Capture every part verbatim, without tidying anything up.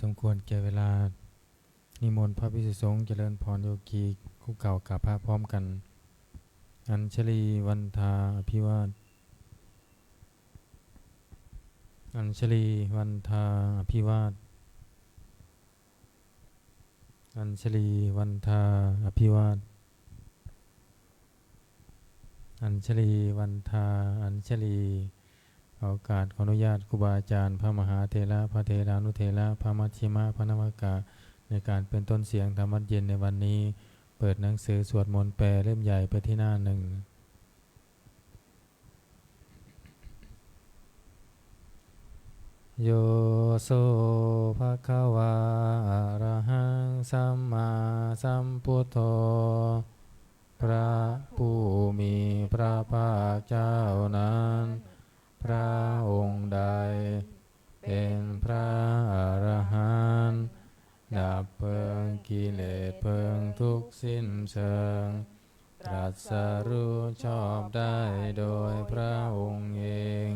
สมควรแก่เวลา นิมนต์พระภิกษุสงฆ์เจริญพรโยคีคู่เก่ากราบพระพร้อมกัน Añjali vandā abhivāda Añjali vandā abhivāda Añjali vandā abhivāda Añjali vandā Añjali ขอโอกาสขออนุญาตครูบาอาจารย์ พระมหาเถระ พระเถรานุเถระ พระมัชฌิมะ พระนวกะ ในการเป็นต้นเสียงธรรมวัตรเย็นในวันนี้ เปิดหนังสือสวดมนต์แปลเล่มใหญ่ไปที่หน้าหนึ่ง Yo so bhagavā arahaṃ sammāsambuddho พระผู้มีพระภาคเจ้านั้น พระองค์ใดเป็นพระอรหันต์ ดับเพลิงกิเลสเพลิงทุกข์สิ้นเชิง ตรัสรู้ชอบได้โดยพระองค์เอง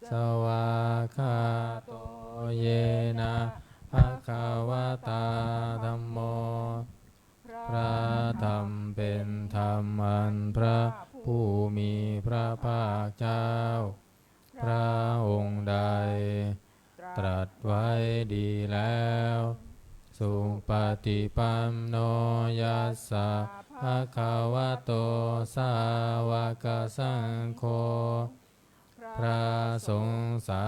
Svākkhāto yena bhagavatā dhammo พระธรรมเป็นธรรมอันพระผู้มีพระภาคเจ้า พระองค์ใด ตรัสไว้ดีแล้ว Supaṭipanno yassa bhagavato sāvakasaṅgho พระสงฆ์สา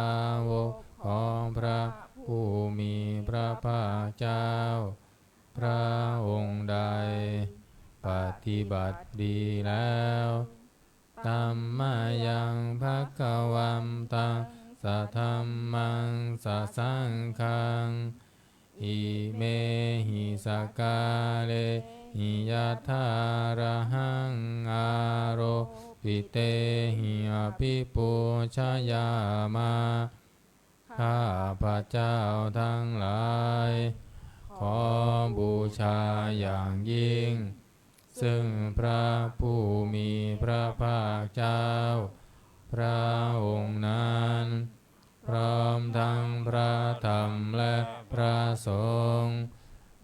วกของพระผู้มีพระภาคเจ้า พระองค์ใด ปฏิบัติดีแล้ว Tammayaṃ bhagavantaṃ sadhammaṃ sasaṅghaṃ imehi sakkārehi yathārahaṃ āropitehi abhipūjayāma. ข้าพเจ้าทั้งหลาย ขอบูชาอย่างยิ่ง ซึ่งพระผู้มีพระภาคเจ้า พระองค์นั้น พร้อมทั้งพระธรรมและพระสงฆ์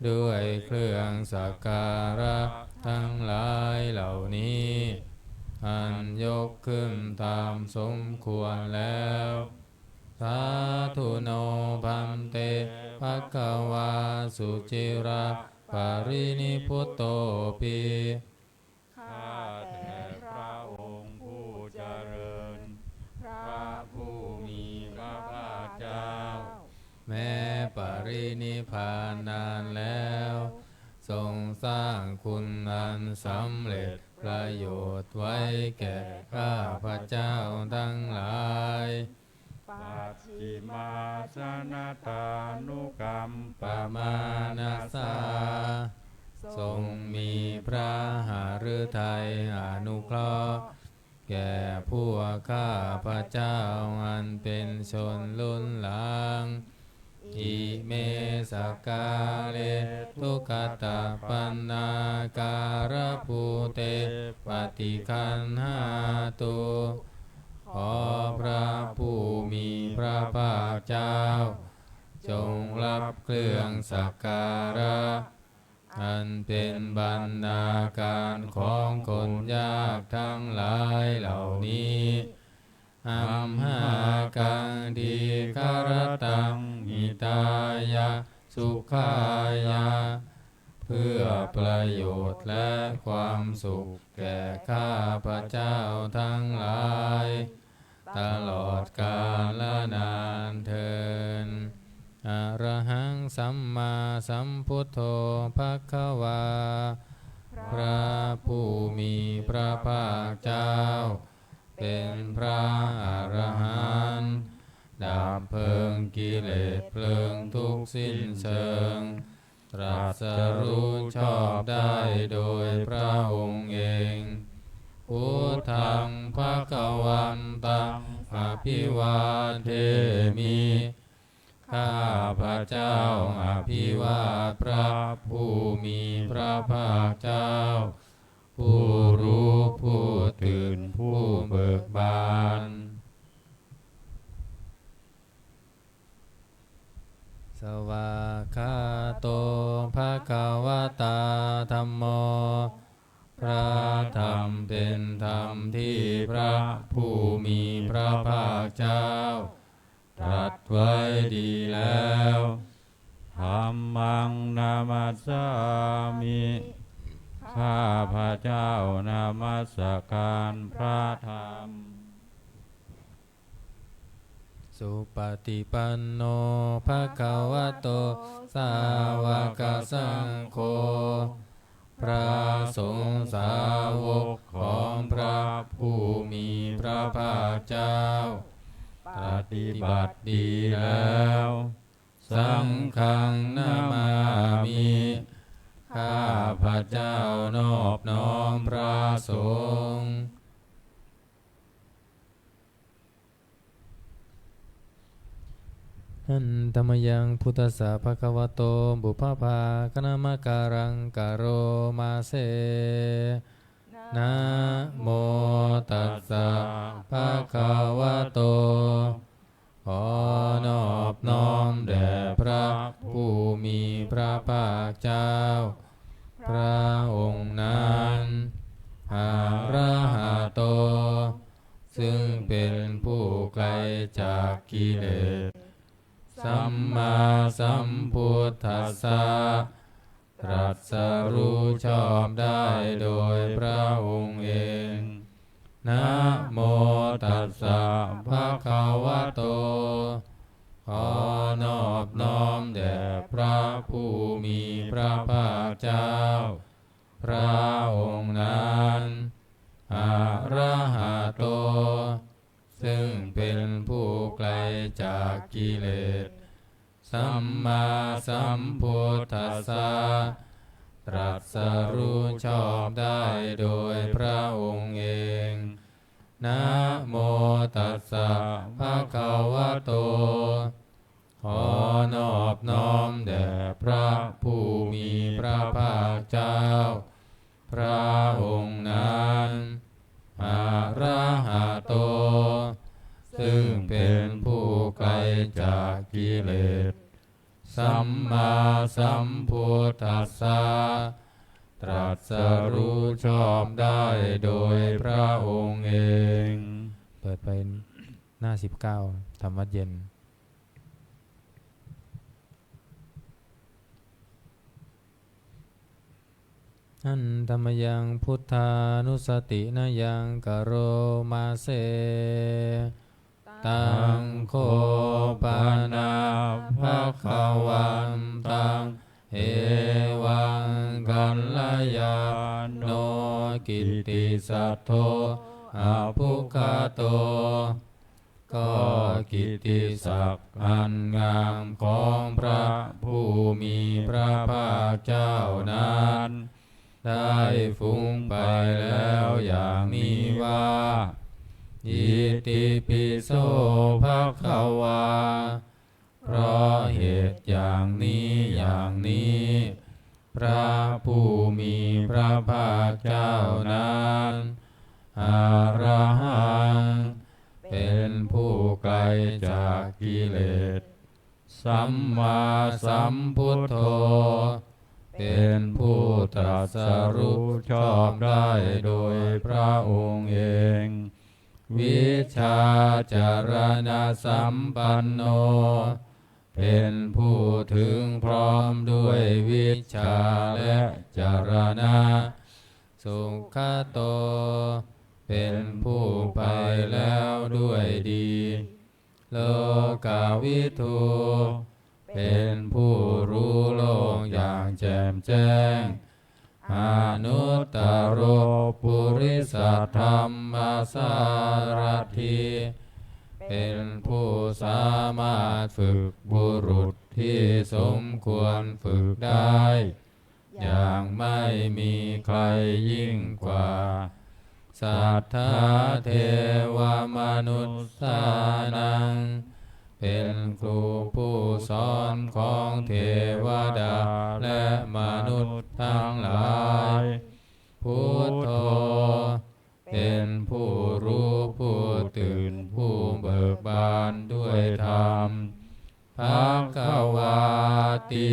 ด้วยเครื่องสักการะทั้งหลายเหล่านี้ อันยกขึ้นตามสมควรแล้ว Sādhu no bhante bhagavā suciraparinibbuttopi. ข้าแต่พระองค์ผู้เจริญ พระผู้มีพระภาคเจ้า แม้ปรินิพพานนานแล้ว ทรงสร้างคุณอันสำเร็จประโยชน์ไว้แก่ข้าพเจ้าทั้งหลาย Pacchimājanatānukampamānasā ทรงมีพระหฤทัยอนุเคราะห์ แก่พวกข้าพเจ้าอันเป็นชนรุ่นหลัง Ime sakkāre duggatapaṇṇākārabhūte paṭiggaṇhātu. ขอพระผู้มีพระภาคเจ้า จงรับเครื่องสักการะ อันเป็นบรรณาการของคนยากทั้งหลายเหล่านี้ Amhākaṃ dīgharattaṃ hitāya sukhāya เพื่อประโยชน์และความสุขแก่ข้าพเจ้าทั้งหลาย ตลอดกาลนานเทอญ Arahaṃ sammāsambuddho bhagavā พระผู้มีพระภาคเจ้า เป็นพระอรหันต์ ดับเพลิงกิเลสเพลิงทุกข์สิ้นเชิง ตรัสรู้ชอบได้โดยพระองค์เอง Buddhaṃ bhagavantaṃ abhivādemi ข้าพเจ้าอภิวาทพระผู้มีพระภาคเจ้า ผู้รู้ผู้ตื่นผู้เบิกบาน ส Svākkhāto bhagavatā dhammo. พระธรรมเป็นธรรมที่พระผู้มีพระภาคเจ้าตรัสไว้ดีแล้ว Dhammaṃ namassāmi ข้าพเจ้านมัสการพระธรรม Supaṭipanno bhagavato sāvakasaṅgho. พระสงฆ์สาวกของพระผู้มีพระภาคเจ้า ปฏิบัติดีแล้ว Saṅghaṃ namāmi ข้าพเจ้านอบน้อมพระสงฆ์ Handa mayaṃ buddhassa bhagavato pubbabhāganamakāraṃ karoma se. Namo tassa bhagavato ขอนอบน้อมแด่พระผู้มีพระภาคเจ้า พระองค์นั้น arahato ซึ่งเป็นผู้ไกลจากกิเลส sammāsambuddhassa ตรัสรู้ชอบได้โดยพระองค์เอง namo tassa bhagavato ขอนอบน้อมแด่พระผู้มีพระภาคเจ้า พระองค์นั้น arahato ซึ่งเป็นผู้ไกลจากกิเลส sammāsambuddhassa ตรัสรู้ชอบได้โดยพระองค์เอง namo tassa bhagavato ขอนอบน้อมแด่พระผู้มีพระภาคเจ้า พระองค์นั้น arahato ซึ่งเป็นผู้ไกลจากกิเลส sammāsambuddhassa ตรัสรู้ชอบได้โดยพระองค์เอง เปิดไปหน้าสิบเก้า ธรรมวัจเย็น Handa mayaṃ buddhānussatinayaṃ karoma se. Taṃ kho pana bhagavantaṃ evaṃ kalyāṇo kittisaddo abbhuggato ก็กิตติศักดิ์อันงามของพระผู้มีพระภาคเจ้านั้น ได้ฟุ้งไปแล้วอย่างนี้ว่า itipi so bhagavā เพราะเหตุอย่างนี้อย่างนี้ พระผู้มีพระภาคเจ้านั้น arahaṃ เป็นผู้ไกลจากกิเลส sammāsambuddho เป็นผู้ตรัสรู้ชอบได้โดยพระองค์เอง vijjācaraṇasampanno เป็นผู้ถึงพร้อมด้วยวิชชาและจรณะ sugato เป็นผู้ไปแล้วด้วยดี lokavidū เป็นผู้รู้โลกอย่างแจ่มแจ้ง anuttaro purisadammasārathi เป็นผู้สามารถฝึกบุรุษที่สมควรฝึกได้ อย่างไม่มีใครยิ่งกว่า satthā devamanussānaṃ เป็นครูผู้สอนของเทวดาและมนุษย์ทั้งหลาย buddho เป็นผู้รู้ผู้ตื่นผู้เบิกบานด้วยธรรม bhagavā ติ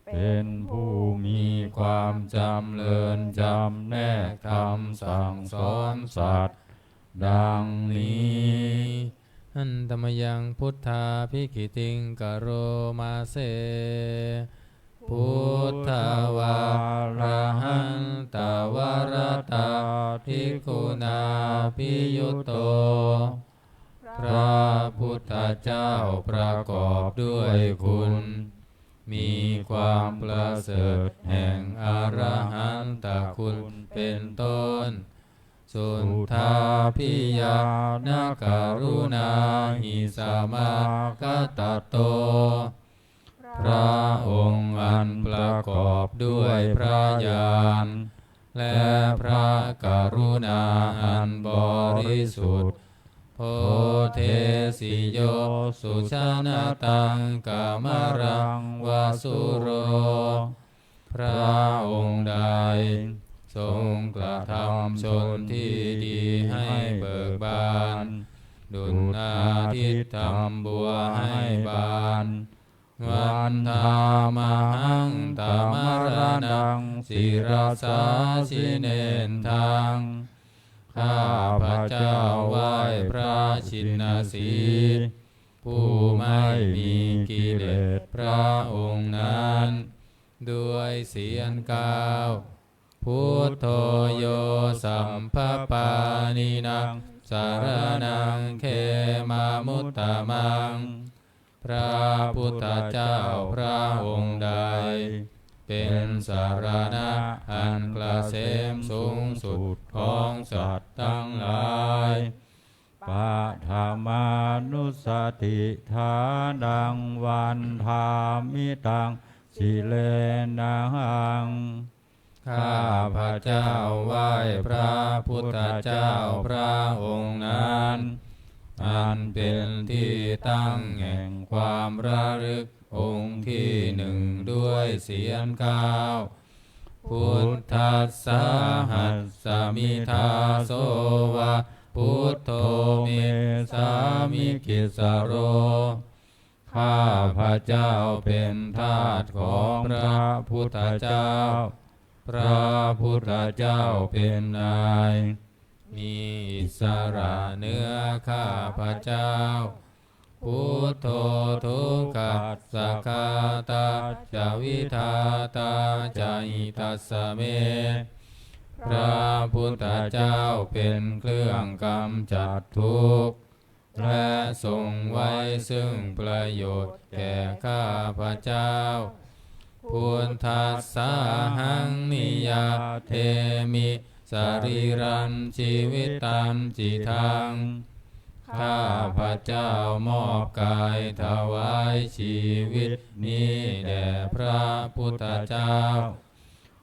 เป็นผู้มีความจำเริญจำแนกธรรมสั่งสอนสัตว์ ดังนี้ Handa mayaṃ buddhābhigītiṃ karoma se. Buddhavārahantavaratādiguṇābhiyutto. พระพุทธเจ้าประกอบด้วยคุณ มีความประเสริฐแห่งอรหันตคุณเป็นต้น Suddhābhiñāṇakaruṇāhi samāgatatto. พระองค์อันประกอบด้วยพระญาณ และพระกรุณาอันบริสุทธิ์ Bodhesi yo sujanataṃ kamalaṃ va sūro. พระองค์ใดทรงกระทำชนที่ดีให้เบิกบาน ดุจอาทิตย์ทำบัวให้บาน Vandāmahaṃ tamaraṇaṃ sirasā jinendaṃ. ข้าพเจ้าไหว้พระชินสีห์ ผู้ไม่มีกิเลส พระองค์นั้น ด้วยเสียงกล่าว Buddho yo sabbapāṇīnaṃ saraṇaṃ khemamuttamaṃ. พระพุทธเจ้าพระองค์ใด เป็นสรณะอันเกษมสูงสุดของสัตว์ทั้งหลาย Paṭhamānussatiṭṭhānaṃ vandāmi taṃ sirenahaṃ. ข้าพเจ้าไหว้พระพุทธเจ้าพระองค์นั้น อันเป็นที่ตั้งแห่งความระลึกองค์ที่หนึ่งด้วยเสียงกล่าว Buddhassāhasmi dāso va buddho me sāmikissaro. ข้าพเจ้าเป็นทาสของพระพุทธเจ้า พระพุทธเจ้าเป็นนาย มีอิสระเหนือข้าพเจ้า Buddho dukkhassa ghātā ca vidhātā ca hitassa me. พระพุทธเจ้าเป็นเครื่องกำจัดทุกข์ และทรงไว้ซึ่งประโยชน์แก่ข้าพเจ้า Buddhassāhaṃ niyyādemi sarīrañjīvitañcidaṃ. ข้าพเจ้ามอบกายถวายชีวิตนี้แด่พระพุทธเจ้า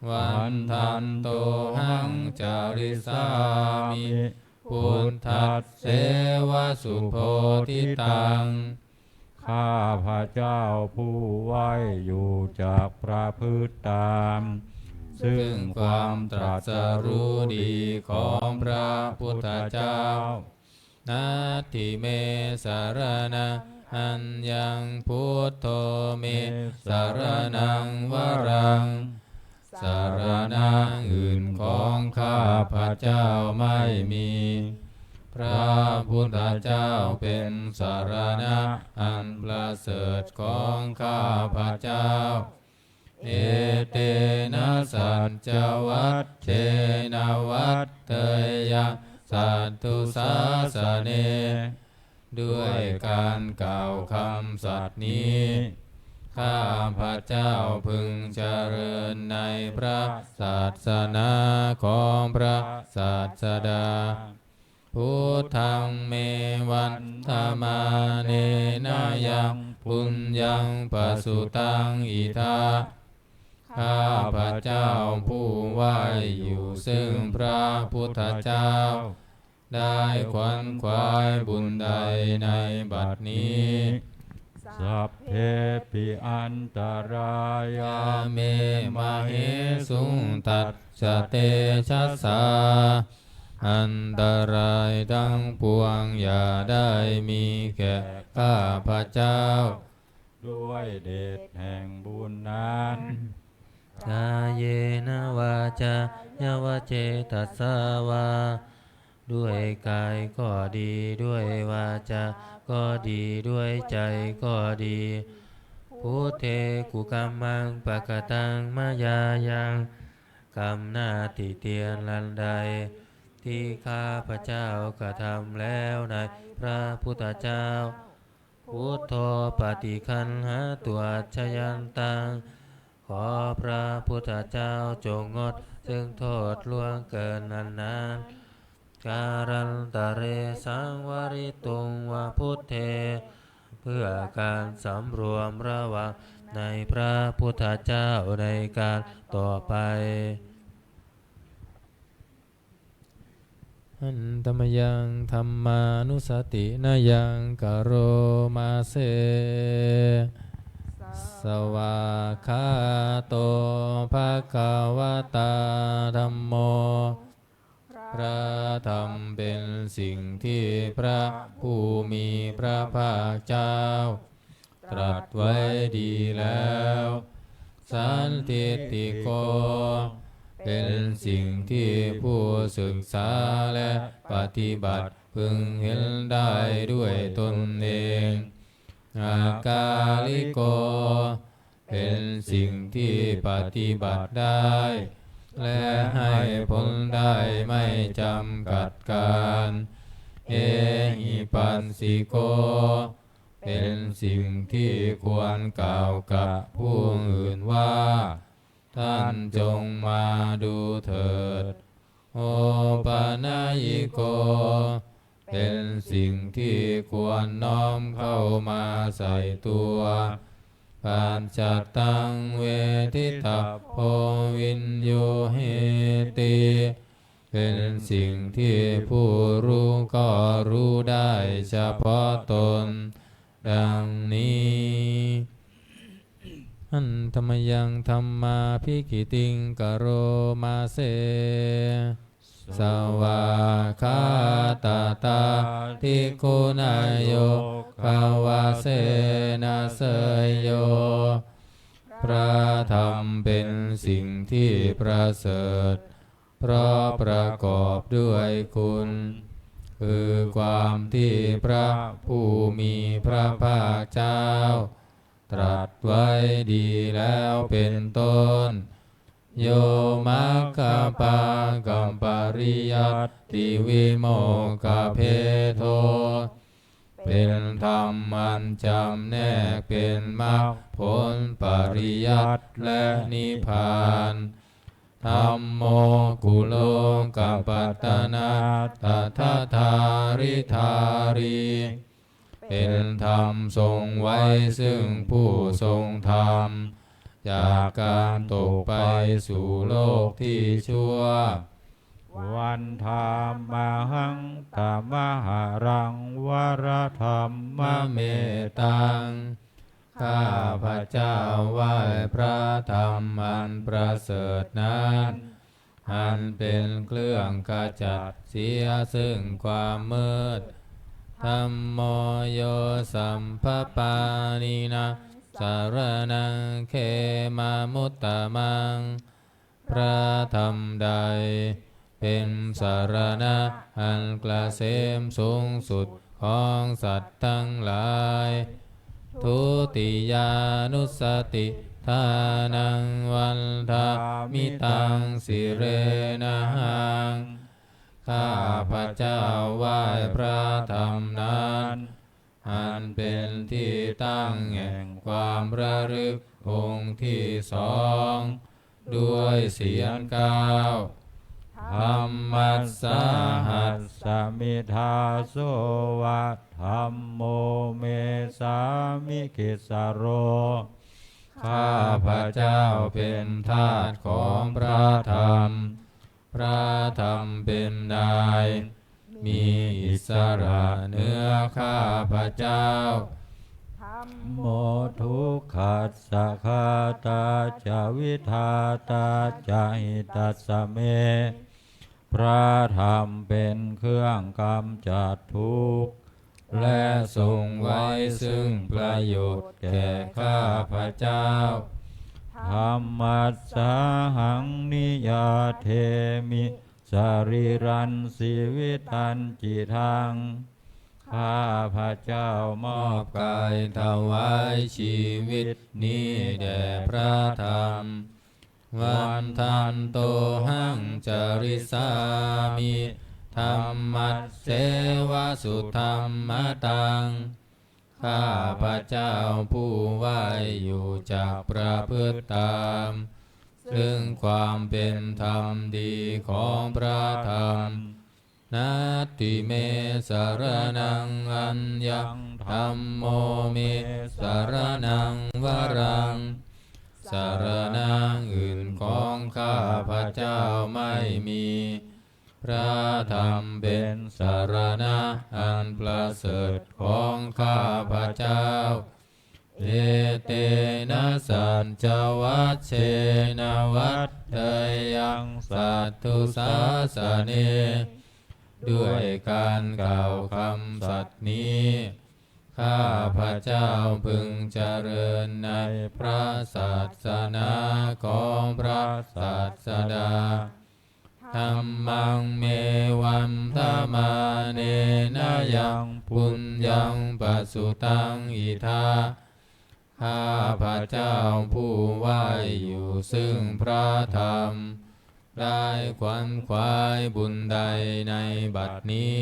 Vandantohaṃ carissāmi buddhasseva subodhitaṃ. ข้าพเจ้าผู้ไหว้อยู่จักประพฤติตาม ซึ่งความตรัสรู้ดีของพระพุทธเจ้า Natthi me saraṇaṃ aññaṃ buddho me saraṇaṃ varaṃ. สรณะอื่นของข้าพเจ้าไม่มี พระพุทธเจ้าเป็นสรณะอันประเสริฐของข้าพเจ้า Etena saccavajjena vaḍḍheyyaṃ satthu sāsane. ด้วยการกล่าวคำสัตย์นี้ ข้าพเจ้าพึงเจริญในพระศาสนาของพระศาสดา Buddhaṃ me vandamānena yaṃ puññaṃ pasutaṃ idha. ข้าพเจ้าผู้ไหว้อยู่ซึ่งพระพุทธเจ้า ได้ขวนขวายบุญใดในบัดนี้ Sabbepi antarāyā me māhesuṃ tassa tejasā. อันตรายทั้งปวงอย่าได้มีแก่ข้าพเจ้า ด้วยเดชแห่งบุญนั้น Kāyena vācāya va cetasā vā ด้วยกายก็ดี ด้วยวาจาก็ดี ด้วยใจก็ดี Buddhe kukammaṃ pakataṃ mayā yaṃ Gam หน้าติเตียนอันใด ที่ข้าพเจ้ากระทำแล้วในพระพุทธเจ้า Buddho paṭiggaṇhatu accayantaṃ ขอพระพุทธเจ้าจงงดซึ่งโทษล่วงเกินอันนั้น Kālantare saṃvarituṃ va Buddhe เพื่อการสำรวมระวังในพระพุทธเจ้าในการต่อไป Handa mayaṃ dhammānussatinayaṃ karoma se. Svākkhāto bhagavatā dhammo. พระธรรมเป็นสิ่งที่พระผู้มีพระภาคเจ้า ตรัสไว้ดีแล้ว Sandiṭṭhiko เป็นสิ่งที่ผู้ศึกษาและปฏิบัติพึงเห็นได้ด้วยตนเอง Akāliko เป็นสิ่งที่ปฏิบัติได้ และให้ผลได้ไม่จำกัดกาล Ehipassiko เป็นสิ่งที่ควรกล่าวกับผู้อื่นว่า ท่านจงมาดูเถิด Opanayiko เป็นสิ่งที่ควรน้อมเข้ามาใส่ตัว Paccattaṃ veditabbo viññūhīti เป็นสิ่งที่ผู้รู้ก็รู้ได้เฉพาะตน ดังนี้ Handa mayaṃ dhammābhigītiṃ karoma se. Svākkhātatādiguṇayogavasena seyyo. พระธรรมเป็นสิ่งที่ประเสริฐ เพราะประกอบด้วยคุณ คือความที่พระผู้มีพระภาคเจ้า ตรัสไว้ดีแล้วเป็นต้น Yo maggapākapariyattivimokkhabhedo เป็นธรรมอันจำแนกเป็นมรรคผลปริยัติและนิพพาน Dhammo kulokapatanā tadadhāridhārī เป็นธรรมทรงไว้ซึ่งผู้ทรงธรรม จากการตกไปสู่โลกที่ชั่ว Vandāmahaṃ tamaharaṃ varadhammametaṃ ข้าพเจ้าไหว้พระธรรมอันประเสริฐนั้น อันเป็นเครื่องขจัดเสียซึ่งความมืด Dhammo yo sabbapāṇīnaṃ saraṇaṃ khemamuttamaṃ พระธรรมใดเป็นสรณะอันเกษมสูงสุดของสัตว์ทั้งหลาย Dutiyānussatiṭṭhānaṃ vandāmi taṃ sirenahaṃ ข้าพเจ้าไหว้พระธรรมนั้น อันเป็นที่ตั้งแห่งความระลึกองค์ที่สอง ด้วยเสียงกล้าว Dhammassāhasmi dāso va dhammo me sāmikissaro ข้าพเจ้าเป็นทาสของพระธรรม พระธรรมเป็นนาย มีอิสระเหนือข้าพเจ้า Dhammo dukkhassa ghātā ca vidhātā ca hitassa me พระธรรมเป็นเครื่องกำจัดทุกข์ และทรงไว้ซึ่งประโยชน์แก่ข้าพเจ้า Dhammassāhaṃ niyyādemi sarīrañjīvitañcidaṃ ข้าพเจ้ามอบกายถวายชีวิตนี้แด่พระธรรม Vandantohaṃ carissāmi dhammasseva sudhammataṃ ข้าพเจ้าผู้ไหว้อยู่จักประพฤติตาม ซึ่งความเป็นธรรมดีของพระธรรม Natthi me saraṇaṃ aññaṃ dhammo me saraṇaṃ varaṃ สรณะอื่นของข้าพเจ้าไม่มี พระธรรมเป็นสรณะอันประเสริฐของข้าพเจ้า Etena saccavajjena vaḍḍheyyaṃ satthu sāsane ด้วยการกล่าวคำสัตย์นี้ ข้าพเจ้าพึงเจริญในพระศาสนาของพระศาสดา Dhammaṃ me vandamānena yaṃ puññaṃ pasutaṃ idha ข้าพเจ้าผู้ไหว้อยู่ซึ่งพระธรรม ได้ขวนขวายบุญใดในบัดนี้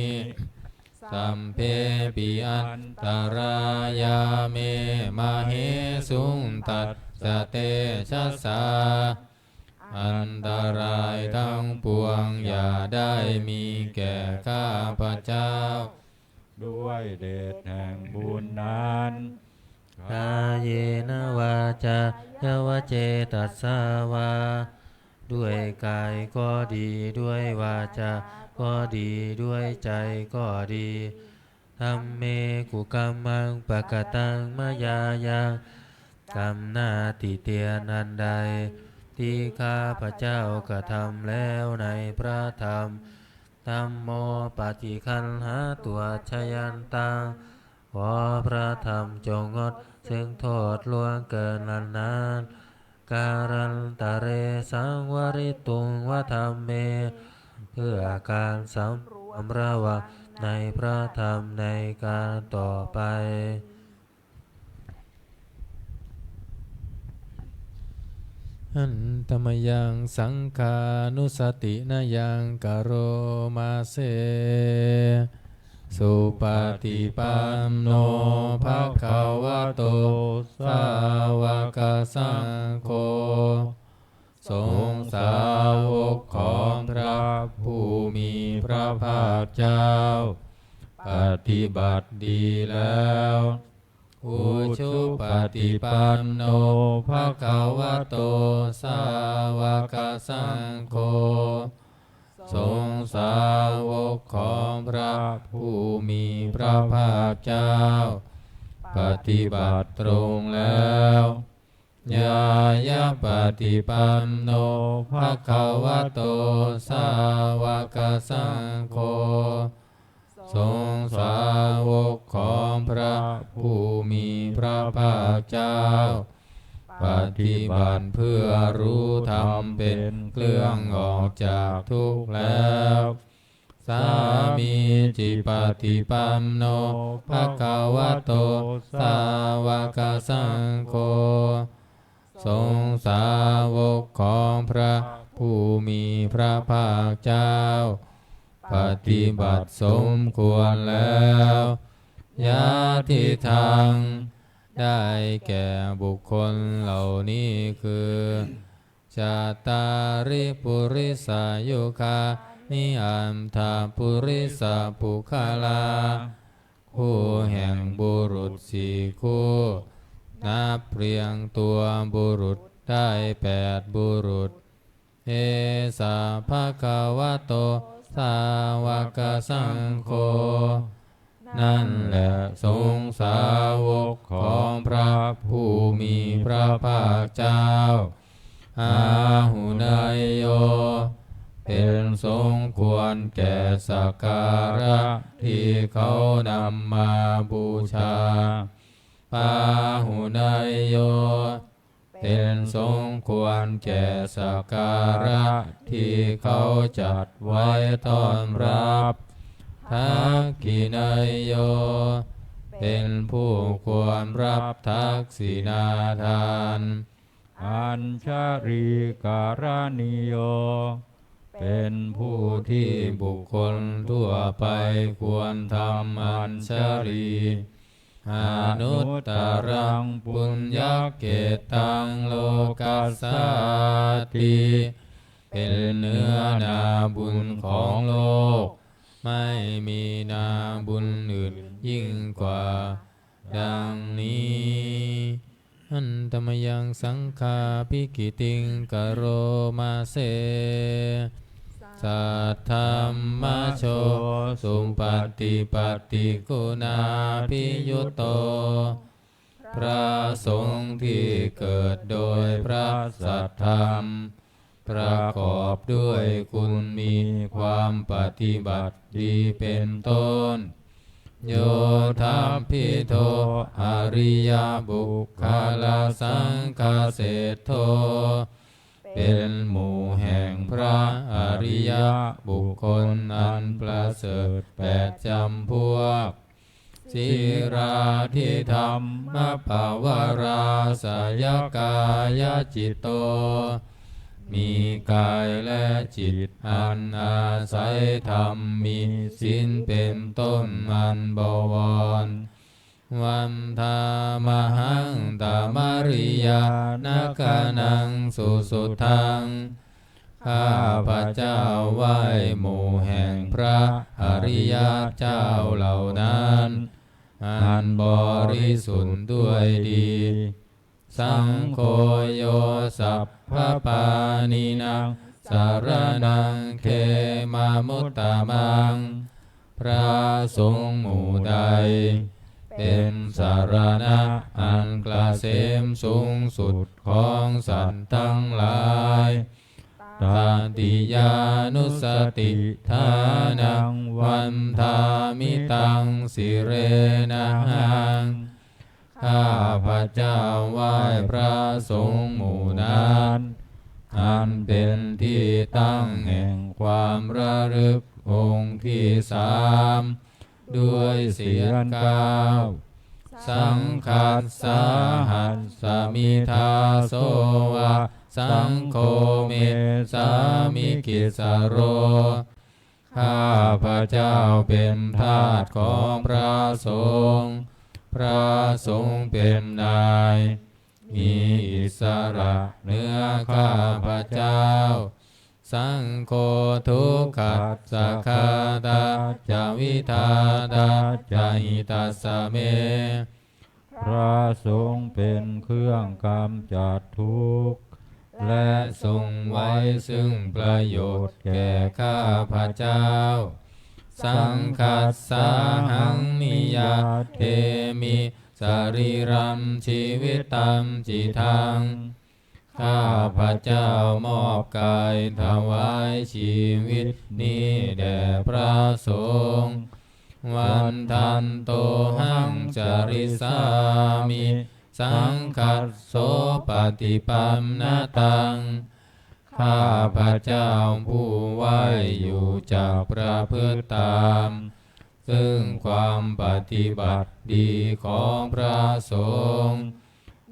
Sabbepi antarāyā me māhesuṃ tassa tejasā อันตรายทั้งปวงอย่าได้มีแก่ข้าพเจ้า ด้วยเดชแห่งบุญนั้น Kāyena vācāya va cetasā vā ด้วยกายก็ดี ด้วยวาจาก็ดี ด้วยใจก็ดี Dhamme kukammaṃ pakataṃ mayā yaṃ กรรมหน้าติเตียนอันใด ที่ข้าพเจ้ากระทำแล้วในพระธรรม Dhammo paṭiggaṇhātu accayantaṃ ขอพระธรรมจงงดซึ่งโทษล่วงเกินอันนั้น Kālantare saṃvarituṃ va dhamme เพื่อการสำรวมระวังในพระธรรมในการต่อไป Handa mayaṃ saṅghānussatinayaṃ karoma se. Supaṭipanno bhagavato sāvakasaṅgho. สงฆ์สาวกของพระผู้มีพระภาคเจ้า ปฏิบัติดีแล้ว Ujupaṭipanno bhagavato sāvakasaṅgho. สงฆ์สาวกของพระผู้มีพระภาคเจ้า ปฏิบัติตรงแล้ว Ñāyapaṭipanno bhagavato sāvakasaṅgho. สงฆ์สาวกของพระผู้มีพระภาคเจ้า ปฏิบัติเพื่อรู้ธรรมเป็นเครื่องออกจากทุกข์แล้ว Sāmīcipaṭipanno bhagavato sāvakasaṅgho. สงฆ์สาวกของพระผู้มีพระภาคเจ้า ปฏิบัติสมควรแล้ว Yadidaṃ ได้แก่บุคคลเหล่านี้คือ Cattāri purisayugāni aṭṭha purisapuggalā คู่แห่งบุรุษสี่คู่ นับเรียงตัวบุรุษได้แปดบุรุษ Esa bhagavato sāvakasaṅgho. นั่นแหละสงฆ์สาวกของพระผู้มีพระภาคเจ้า Āhuneyyo เป็นสมควรแก่สักการะที่เขานำมาบูชา pāhuneyyo เป็นสมควรแก่สักการะที่เขาจัดไว้ต้อนรับ dakkhiṇeyyo เป็นผู้ควรรับทักษิณาทาน añjalikaraṇīyo เป็นผู้ที่บุคคลทั่วไปควรทำอัญชลี anuttaraṃ puññakkhettaṃ lokassāti เป็นเนื้อนาบุญของโลก ไม่มีนาบุญอื่นยิ่งกว่า ดังนี้ Handa mayaṃ saṅghābhigītiṃ karoma se. Saddhammajo supaṭipattiguṇābhiyutto พระสงฆ์ที่เกิดโดยพระสัทธรรม ประกอบด้วยคุณมีความปฏิบัติดีเป็นต้น Yodhabbidho ariyapuggalasaṅghaseṭṭho เป็นหมู่แห่งพระอริยบุคคลอันประเสริฐแปดจำพวก sīlādidhammapavarāsayakāyacitto มีกายและจิตอันอาศัยธรรมมีศีลเป็นต้นอันบวร Vandāmahaṃ tamariyanagaṇaṃ susuddhaṃ ข้าพเจ้าไหว้หมู่แห่งพระอริยเจ้าเหล่านั้น อันบริสุทธิ์ด้วยดี Saṅgho yo sabbapāṇīnaṃ saraṇaṃ khemamuttamaṃ พระสงฆ์หมู่ใด เป็นสรณะอันเกษมสูงสุดของสัตว์ทั้งหลาย Tatiyānussatiṭṭhānaṃ vandāmi taṃ sirenahaṃ ข้าพเจ้าไหว้พระสงฆ์หมู่นั้น อันเป็นที่ตั้งแห่งความระลึกองค์ที่สาม ด้วยเสียงกล้าว Saṅghassāhasmi dāso va saṅgho me sāmikissaro ข้าพเจ้าเป็นทาสของพระสงฆ์ พระสงฆ์เป็นนาย มีอิสระเหนือข้าพเจ้า Saṅgho dukkhassa ghātā ca vidhātā ca hitassa me พระสงฆ์เป็นเครื่องกำจัดทุกข์ และทรงไว้ซึ่งประโยชน์แก่ข้าพเจ้า Saṅghassāhaṃ niyyādemi sarīrañjīvitañca idaṃ ข้าพเจ้ามอบกายถวายชีวิตนี้แด่พระสงฆ์ Vandantohaṃ carissāmi saṅghassopaṭipannataṃ ข้าพเจ้าผู้ไหว้อยู่จักประพฤติตาม ซึ่งความปฏิบัติดีของพระสงฆ์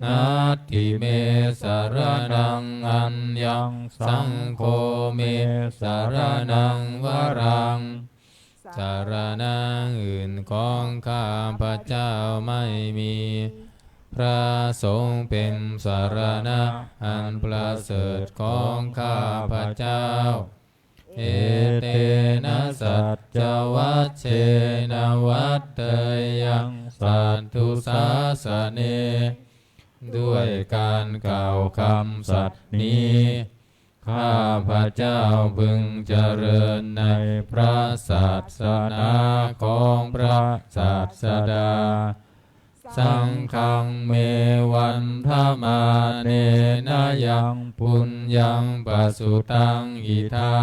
Natthi me saraṇaṃ aññaṃ saṅgho me saraṇaṃ varaṃ สรณะอื่นของข้าพเจ้าไม่มี พระสงฆ์เป็นสรณะอันประเสริฐของข้าพเจ้า Etena saccavajjena vaḍḍheyyaṃ satthu sāsane ด้วยการกล่าวคำสัตย์นี้ ข้าพเจ้าพึงเจริญในพระศาสนาของพระศาสดา Saṅghaṃ me vandamānena yaṃ puññaṃ pasutaṃ idha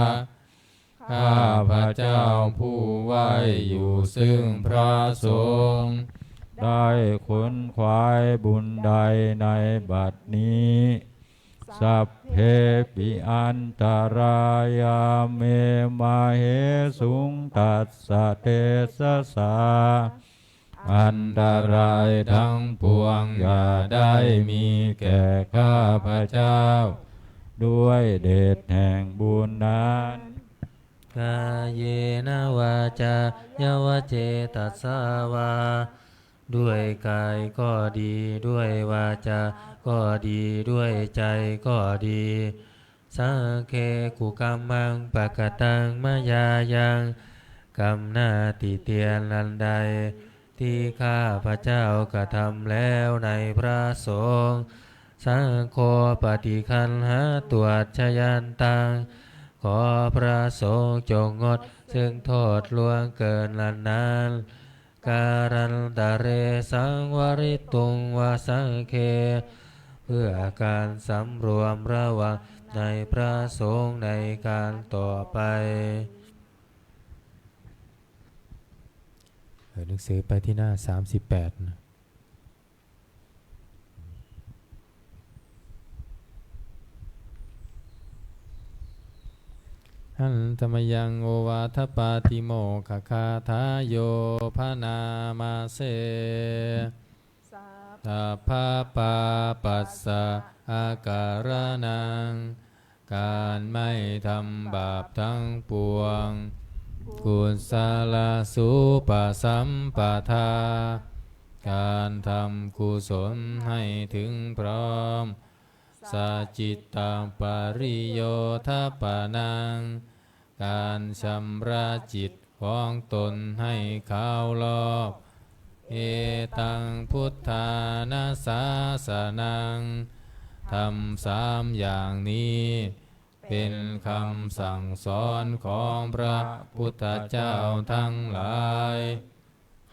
ข้าพเจ้าผู้ไหว้อยู่ซึ่งพระสงฆ์ ได้ขวนขวายบุญใดในบัดนี้ Sabbepi antarāyā me māhesuṃ tassa tejasā. อันตรายทั้งปวงอย่าได้มีแก่ข้าพเจ้า ด้วยเดชแห่งบุญนั้น Kāyena vācāya va cetasā vā ด้วยกายก็ดี ด้วยวาจาก็ดี ด้วยใจก็ดี Sagge kukammaṃ pakataṃ mayā yaṃ กรรมหน้าติเตียนอันใด ที่ข้าพเจ้ากระทำแล้วในพระสงฆ์ Saṅgho paṭiggaṇhātu accayantaṃ ขอพระสงฆ์จงงดซึ่งโทษล่วงเกินอันนั้น Kālantare saṃvarituṃ va saṅghe เพื่อการสำรวมระวังในพระสงฆ์ในการต่อไป เปิดหนังสือไปที่หน้า สามสิบแปด นะ Handa mayaṃ ovādapātimokkhagāthāyo bhaṇāma se. Sabbapāpassa akaraṇaṃ การไม่ทำบาปทั้งปวง Kusalasupasampadā การทำกุศลให้ถึงพร้อม Sacittapariyodapanaṃ การชำระจิตของตนให้ขาวลอก Etaṃ buddhāna sāsanaṃ ธรรมสามอย่างนี้ เป็นคำสั่งสอนของพระพุทธเจ้าทั้งหลาย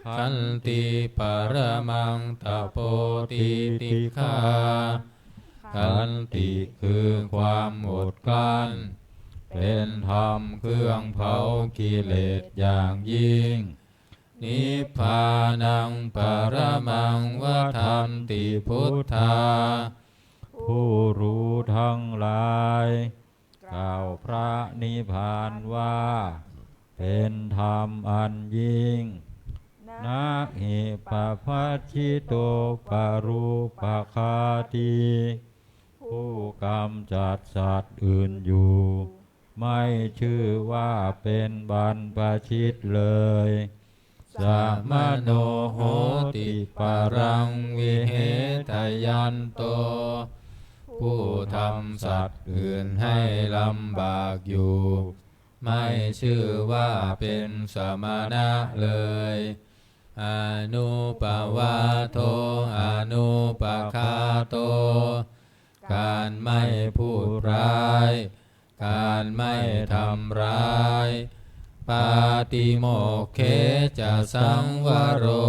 Khanti paramaṃ tapo titikkhā ขันติคือความอดกลั้น เป็นธรรมเครื่องเผากิเลสอย่างยิ่ง Nibbānaṃ paramaṃ vadanti buddhā ผู้รู้ทั้งหลาย กล่าวพระนิพพานว่า เป็นธรรมอันยิ่ง Na hi pabbajito parūpaghātī ผู้กำจัดสัตว์อื่นอยู่ ไม่ชื่อว่าเป็นบรรพชิตเลย Samaṇo hoti paraṃ vihetayanto ผู้ทำสัตว์อื่นให้ลำบากอยู่ ไม่ชื่อว่าเป็นสมณะเลย Anuppavādo anuppaghato การไม่พูดร้าย การไม่ทำร้าย Pātimokkhe ca saṃvaro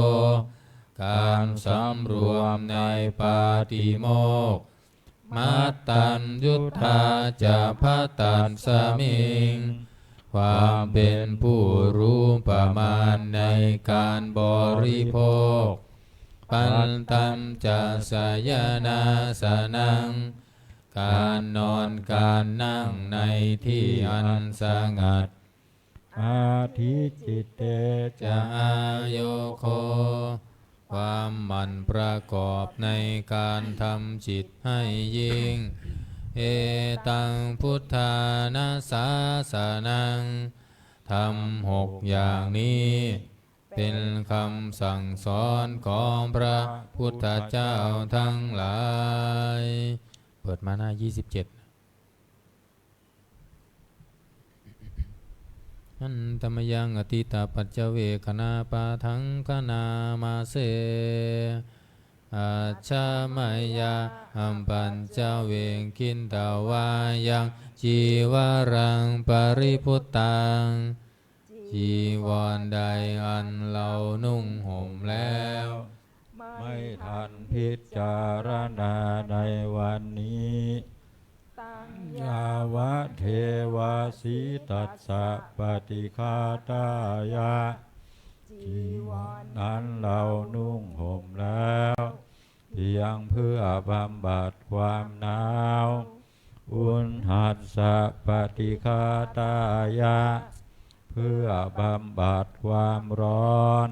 การสำรวมในปาติโมกข์ Mattaññutā ca bhaddasmiṃ ความเป็นผู้รู้ประมาณในการบริโภค Pattañca sayanāsanaṃ การนอนการนั่งในที่อันสงัด Adhicitte ca āyogo ความหมั่นประกอบในการทำจิตให้ยิ่ง Etaṃ buddhāna sāsanaṃ ธรรมหกอย่างนี้ เป็นคำสั่งสอนของพระพุทธเจ้าทั้งหลาย เปิดมาหน้า ยี่สิบเจ็ด Handa mayaṃ atītapaccavekkhaṇapāṭhaṃ bhaṇāma se. Ajja mayā apaccavekkhitvā yaṃ cīvaraṃ paribhuttaṃ จีวรใดอันเรานุ่งห่มแล้ว ไม่ทันพิจารณาในวันนี้ Taṃ yāvadeva sītassa paṭighātāya. จีวรนั้นเรานุ่งห่มแล้ว เพียงเพื่อบำบัดความหนาว uṇhassa paṭighātāya เพื่อบำบัดความร้อน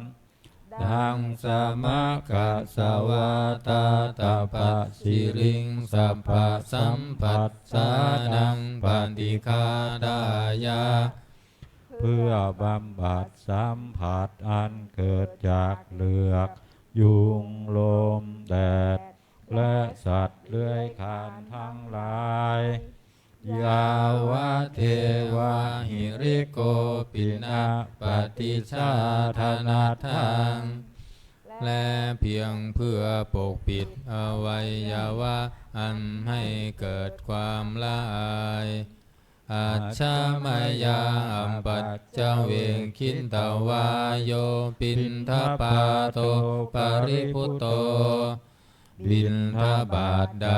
daṃsamakassavātātapasiriṃ sabbasamphassānaṃ paṭighātāya เพื่อบำบัดสัมผัสอันเกิดจากเหลือก ยุง ลม แดด และสัตว์เลื้อยคลานทั้งหลาย yāvadeva hirikopi na paṭicchādanatthaṃ และเพียงเพื่อปกปิดอวัยวะอันให้เกิดความละอาย ajja mayā apaccavekkhitvā yo piṇḍapāto paribhutto บิณฑบาตใด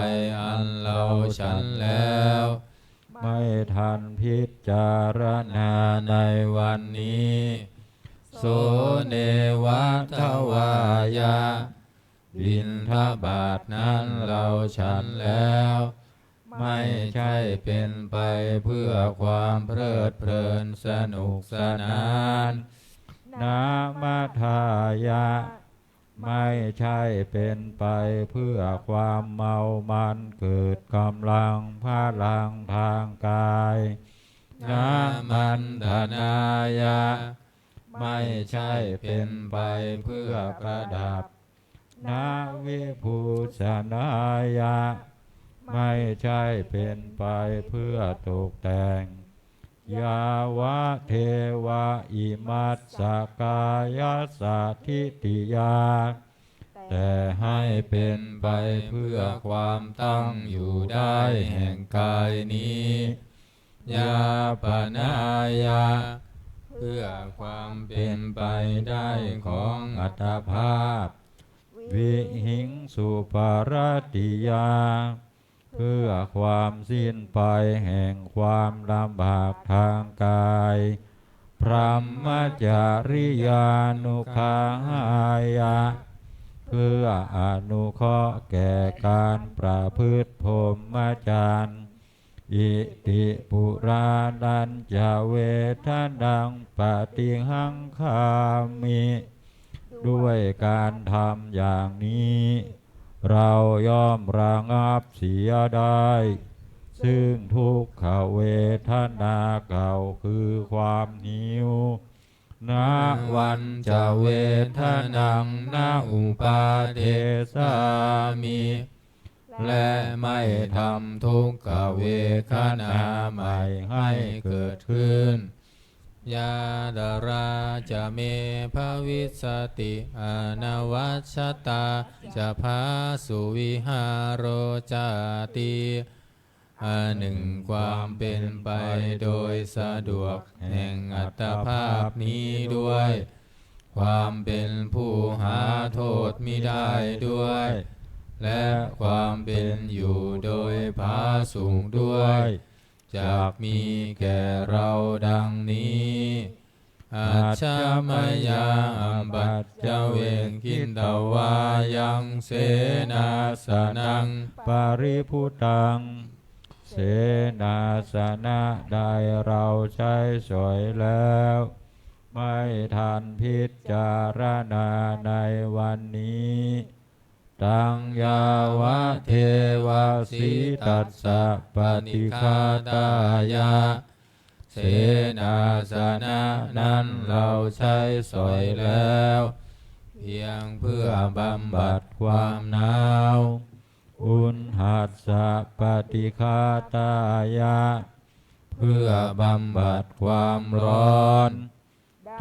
อันเราฉันแล้ว ไม่ทันพิจารณาในวันนี้ so neva davāya บิณฑบาตนั้นเราฉันแล้ว ไม่ใช่เป็นไปเพื่อความเพลิดเพลินสนุกสนาน na madāya ไม่ใช่เป็นไปเพื่อความเมามันเกิดกำลังพลังทางกาย na maṇḍanāya ไม่ใช่เป็นไปเพื่อประดับ na vibhūsanāya ไม่ใช่เป็นไปเพื่อตกแต่ง yāvadeva imassa kāyassa ṭhitiyā แต่ให้เป็นไปเพื่อความตั้งอยู่ได้แห่งกายนี้ yāpanāya เพื่อความเป็นไปได้ของอัตภาพ vihiṃsuparatiyā เพื่อความสิ้นไปแห่งความลำบากทางกาย brahmacariyānuggahāya เพื่ออนุเคราะห์แก่การประพฤติพรหมจรรย์ iti purāṇañca vedanaṃ paṭihaṅkhāmi ด้วยการทำอย่างนี้ เราย่อมระงับเสียได้ ซึ่งทุกขเวทนาเก่าคือความหิว navañca vedanaṃ na uppādessāmi และไม่ทำทุกขเวทนาใหม่ให้เกิดขึ้น yātrā ca me bhavissati anavajjatā ca phāsuvihāro cāti อันหนึ่งความเป็นไปโดยสะดวกแห่งอัตภาพนี้ด้วย ความเป็นผู้หาโทษมิได้ด้วย และความเป็นอยู่โดยผาสุกด้วย จักมีแก่เราดังนี้ ajja mayā apaccavekkhitvā yaṃ senāsanaṃ paribhuttaṃ เสนาสนะใดเราใช้สอยแล้ว ไม่ทันพิจารณาในวันนี้ taṃ yāvadeva sītassa paṭighātāya เสนาสนะนั้นเราใช้สอยแล้ว เพียงเพื่อบำบัดความหนาว uṇhassa paṭighātāya เพื่อบำบัดความร้อน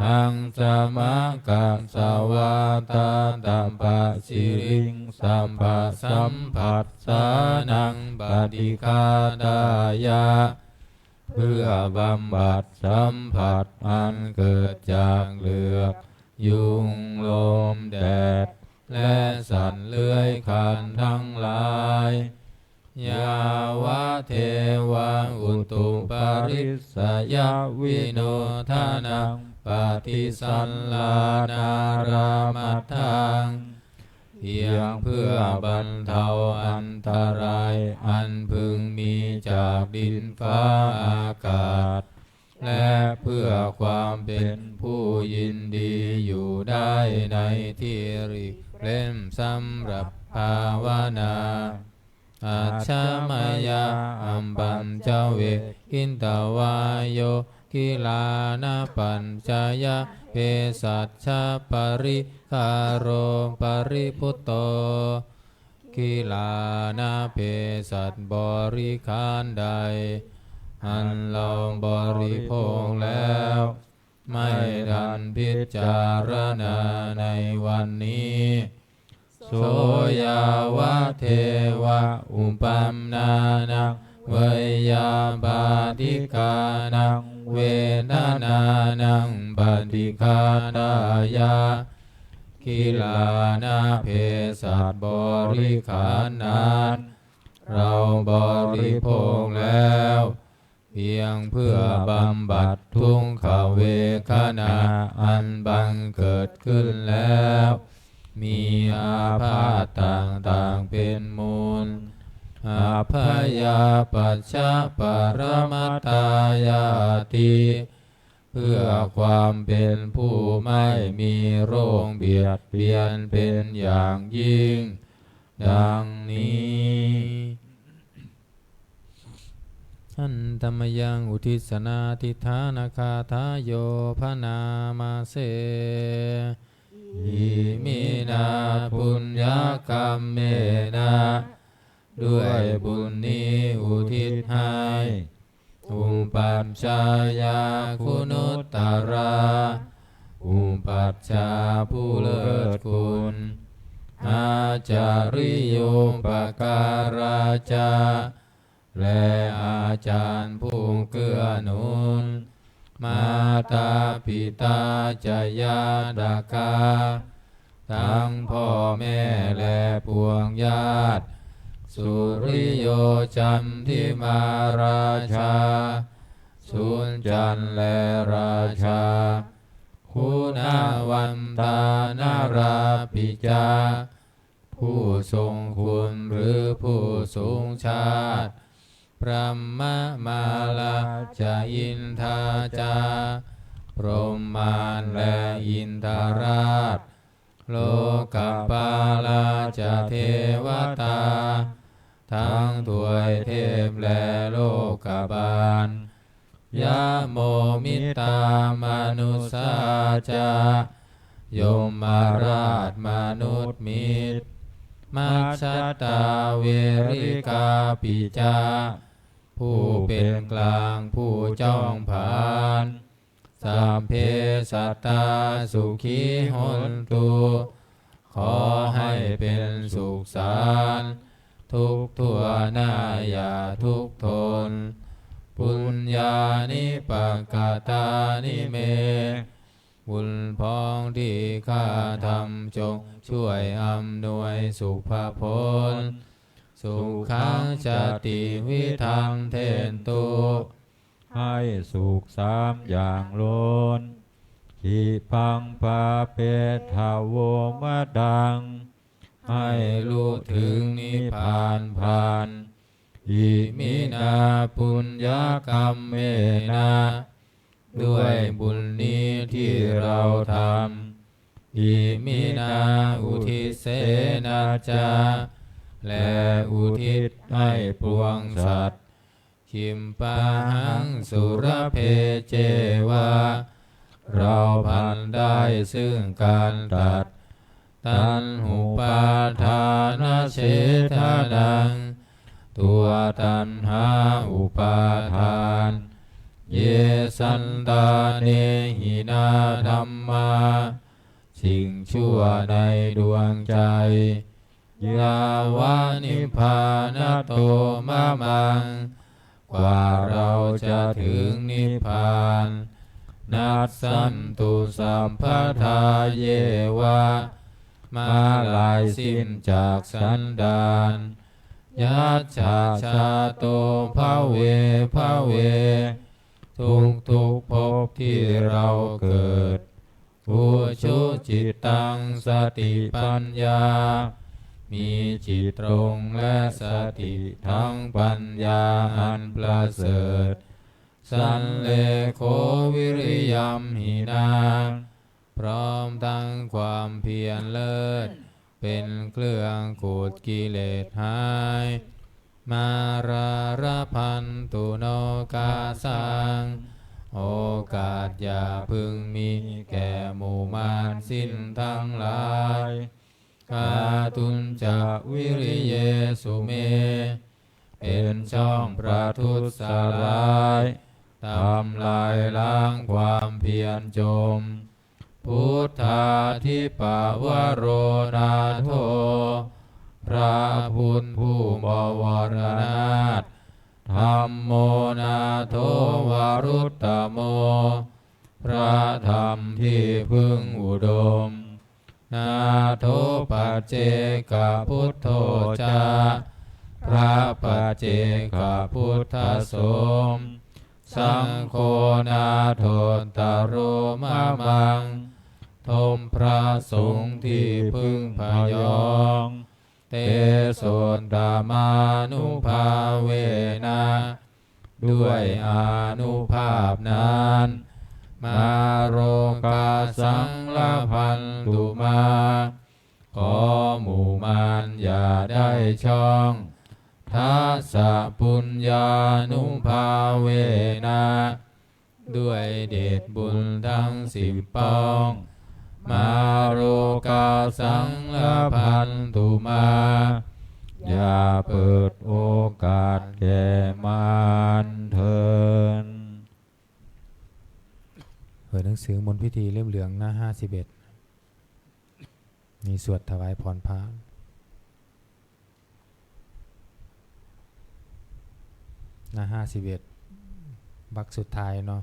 daṃsamakassavātātapasiriṃsapasamphassānaṃ paṭighātāya เพื่อบำบัดสัมผัสอันเกิดจากเหลือก ยุง ลม แดด และสัตว์เลื้อยคลานทั้งหลาย yāvadeva utuparissayavinodanaṃ paṭisallānārāmatthaṃ, เพียงเพื่อบรรเทาอันตรายอันพึงมีจากดินฟ้าอากาศ และเพื่อความเป็นผู้ยินดีอยู่ได้ในที่หลีกเล่นสำหรับภาวนา Ajja mayā appañcavekkhitvā yo gilānapaccayabhesajjaparikkhāro paribhuto. กิลานะเภสัชบริขารใด อันเราบริโภคแล้ว ไม่ทันพิจารณาในวันนี้ so yāvadeva uppannānaṃ veyyābādhikānaṃ vedanānaṃ paṭighātāya. กิลานะเภสัชบริขารนั้น เราบริโภคแล้ว เพียงเพื่อบำบัดทุกขเวทนาอันบังเกิดขึ้นแล้ว มีอาพาธต่างๆเป็นมูล abyāpajjhaparamatāyāti. เพื่อความเป็นผู้ไม่มีโรคเบียดเบียนเป็นอย่างยิ่ง ดังนี้ Handa mayaṃ uddissanādhiṭṭhānagāthāyo bhaṇāma se. Iminā puññakammena. ด้วยบุญนี้อุทิศให้ upajjhāyā guṇuttarā. อุปัชฌาย์ผู้เลิศคุณ ācariyūpakārā ca. และอาจารย์ผู้เกื้อหนุน mātā pitā ca ñātakā. ทั้งพ่อแม่และปวงญาติ suriyo candimā rājā. สุริจันทร์และราชา guṇavantā narāpi ca. ผู้ทรงคุณหรือผู้สูงชาติ brahmamārā ca indā ca. พรหมมารและอินทราช lokapālā ca devatā. ทั้งทวยเทพและโลกบาล yamo mittā manussā ca. ยมราชมนุษย์มิตร majjhattā verikāpi ca. ผู้เป็นกลางผู้จ้องผลาญ sabbe sattā sukhī hontu. ขอให้เป็นสุขสันต์ทุกทั่วหน้าอย่าทุกข์ทน puññāni pakatāni me. บุญพ้องที่ข้าทำจงช่วยอำนวยสุภผล sukhañca tividhaṃ dentu. ให้สุขสามอย่างล้น khippāng pāpetha vomataṃ. ให้ลุถึงนิพพานพลัน iminā puññakammena. ด้วยบุญนี้ที่เราทำ iminā uddissena ca. และอุทิศให้ปวงสัตว์ khippāhaṃ sulabhe ceva. เราพลันได้ซึ่งการตัด taṇhupādānachedanaṃ. ตัวตัณหาอุปาทาน ye santāne hinā dhammā. สิ่งชั่วในดวงใจ yāva nibbānato mamaṃ. กว่าเราจะถึงนิพพาน nassantu sabbadā yeva. ม้าลายสิ้นจากสันดาน Yattha jāto bhave bhave ทุกๆ ภพที่เราเกิด ujucittaṃ satipaññā มีจิตตรงและสติทั้งปัญญาอันประเสริฐ salladdho viriyamhinā พร้อมทั้งความเพียรเลิศ เป็นเครื่องขูดกิเลสหาย mārārabbhantu nokāsaṃ โอกาสอย่าพึงมีแก่หมู่มารสิ้นทั้งหลาย kātuñca viriyesu me เป็นช่องประทุษร้าย ทำลายล้างความเพียรจม Buddhādhipavaro nātho พระพุทธผู้บวรนาถ dhammo nātho varuttamo พระธรรมที่พึ่งอุดม nātho paccekabuddho ca พระปัจเจกพุทธสม saṅgho nāthottaro mamaṃ ทมพระสงฆ์ที่พึ่งพยอง tesottamānubhāvena ด้วยอานุภาพนั้น mārokāsaṃ labhantu mā ขอหมู่มารอย่าได้ช่อง dasapuññānubhāvena ด้วยเดชบุญทั้งสิบปอง mārokāsaṃ labhantu mā อย่าเปิดโอกาสแก่มารเถิด เปิดหนังสือมนต์พิธีเล่มเหลืองหน้าห้าสิบเอ็ด มีสวดถวายพรพระ หน้าห้าสิบเอ็ด วรรคสุดท้ายเนาะ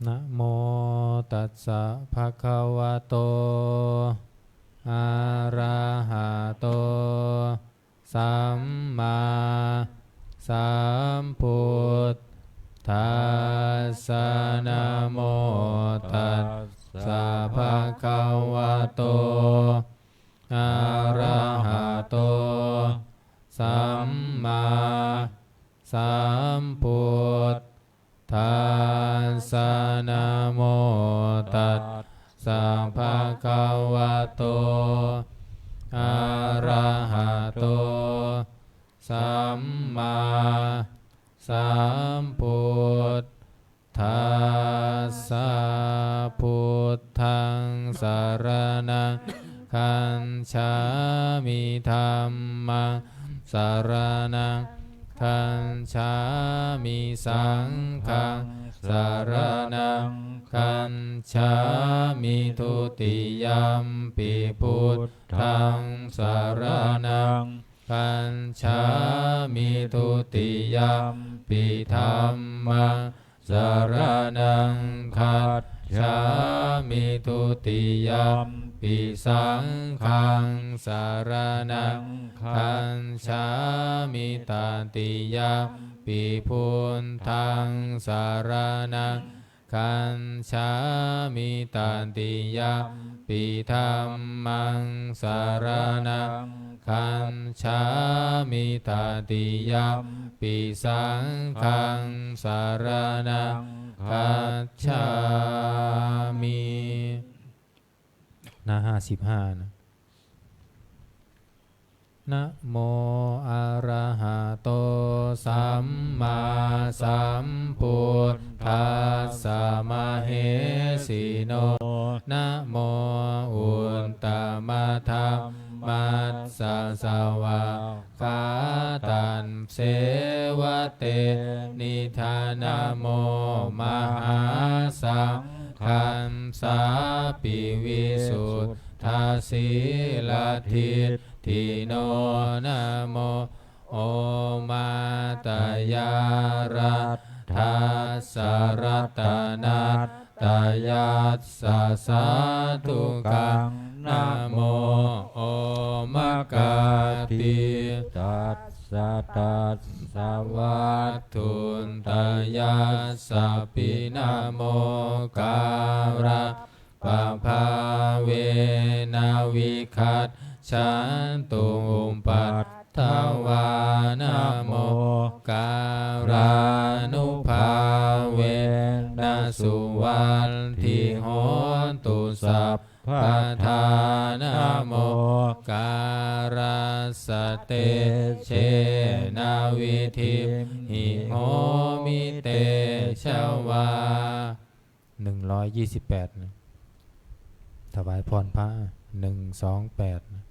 Namo tassa bhagavato arahato sammāsambuddhassa. Namo tassa bhagavato arahato sammāsambuddhassa. Namo tassa bhagavato arahato sammāsambuddhassa. Buddhaṃ saraṇaṃ gacchāmi. Dhammaṃ saraṇaṃ gacchāmi. Saṅghaṃ saraṇaṃ gacchāmi. Dutiyampi buddhaṃ saraṇaṃ gacchāmi. Dutiyampi dhammaṃ saraṇaṃ gacchāmi. Dutiyampi saṅghaṃ saraṇaṃ gacchāmi. Tatiyampi buddhaṃ saraṇaṃ gacchāmi. Tatiyampi dhammaṃ saraṇaṃ gacchāmi. Tatiyampi saṅghaṃ saraṇaṃ gacchāmi. หน้าห้าสิบห้านะ Namo arahato sammāsambuddhassa mahesino. Namo uttamadhammassa svākkhātasseva tenidha. Namo mahāsaṅghassāpi visuddhasīladiṭṭhino. Namo omātyāraddhassa ratanattayassa sādhukaṃ. Namo omakāti Tassa tassa vatthuttayassapi namokārappabhāvena vigacchantu upaddavā. Namokārānubhāvena suvatthi hotu sabbadā. Namokārassa tejena vidhimhi homi tejavā. หนึ่งร้อยยี่สิบแปด นะ ถวายพรพระ หนึ่งสองแปด นะ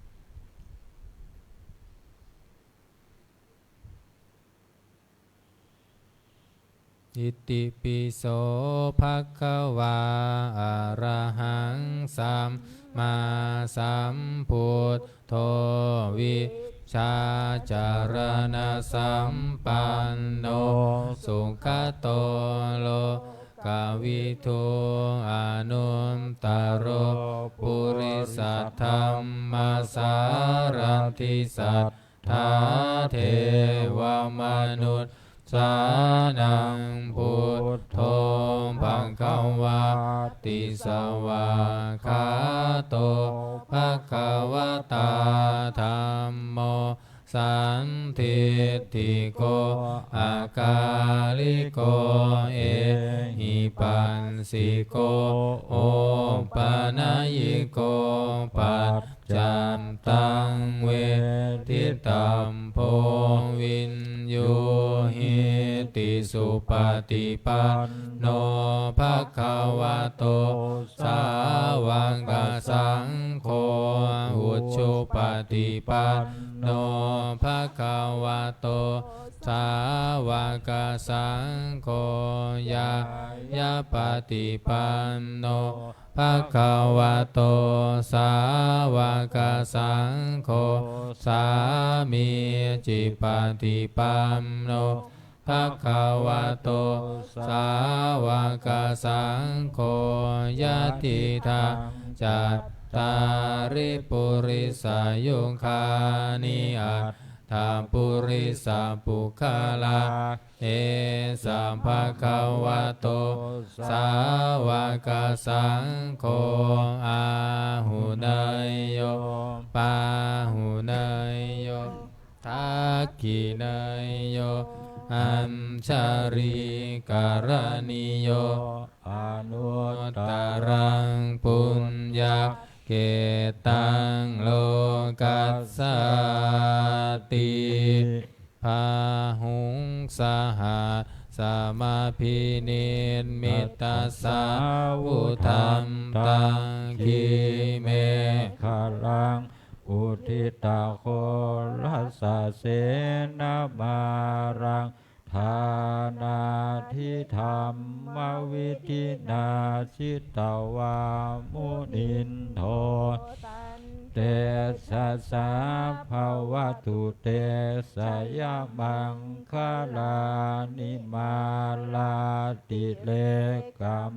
Itipi so bhagavā arahaṃ sammāsambuddho vijjācaraṇasampanno sugato lokavidū anuttaro purisadammasārathi satthā devamanussānaṃ buddho bhagavāti. Svākkhāto bhagavatā dhammo sandiṭṭhiko akāliko ehipassiko opanayiko paccattaṃ veditabbo viññūhīti. Supaṭipanno bhagavato sāvakasaṅgho, ujupaṭipanno bhagavato sāvakasaṅgho, ñāyapaṭipanno bhagavato sāvakasaṅgho, sāmīcipaṭipanno bhagavato sāvakasaṅgho, yadidaṃ cattāri purisayugāni aṭṭha purisapuggalā, esa bhagavato sāvakasaṅgho, āhuneyyo pāhuneyyo dakkhiṇeyyo añjalikaraṇīyo anuttaraṃ puññakkhettaṃ lokassāti. Bāhuṃ sahassamabhinimmitasāvudhantaṃ, girimekhalaṃ uditaghorasasenamāraṃ, dānādidhammavidhinā jitavā munindo, tantejasā bhavatu te jayamaṅgalāni. Mārātirekam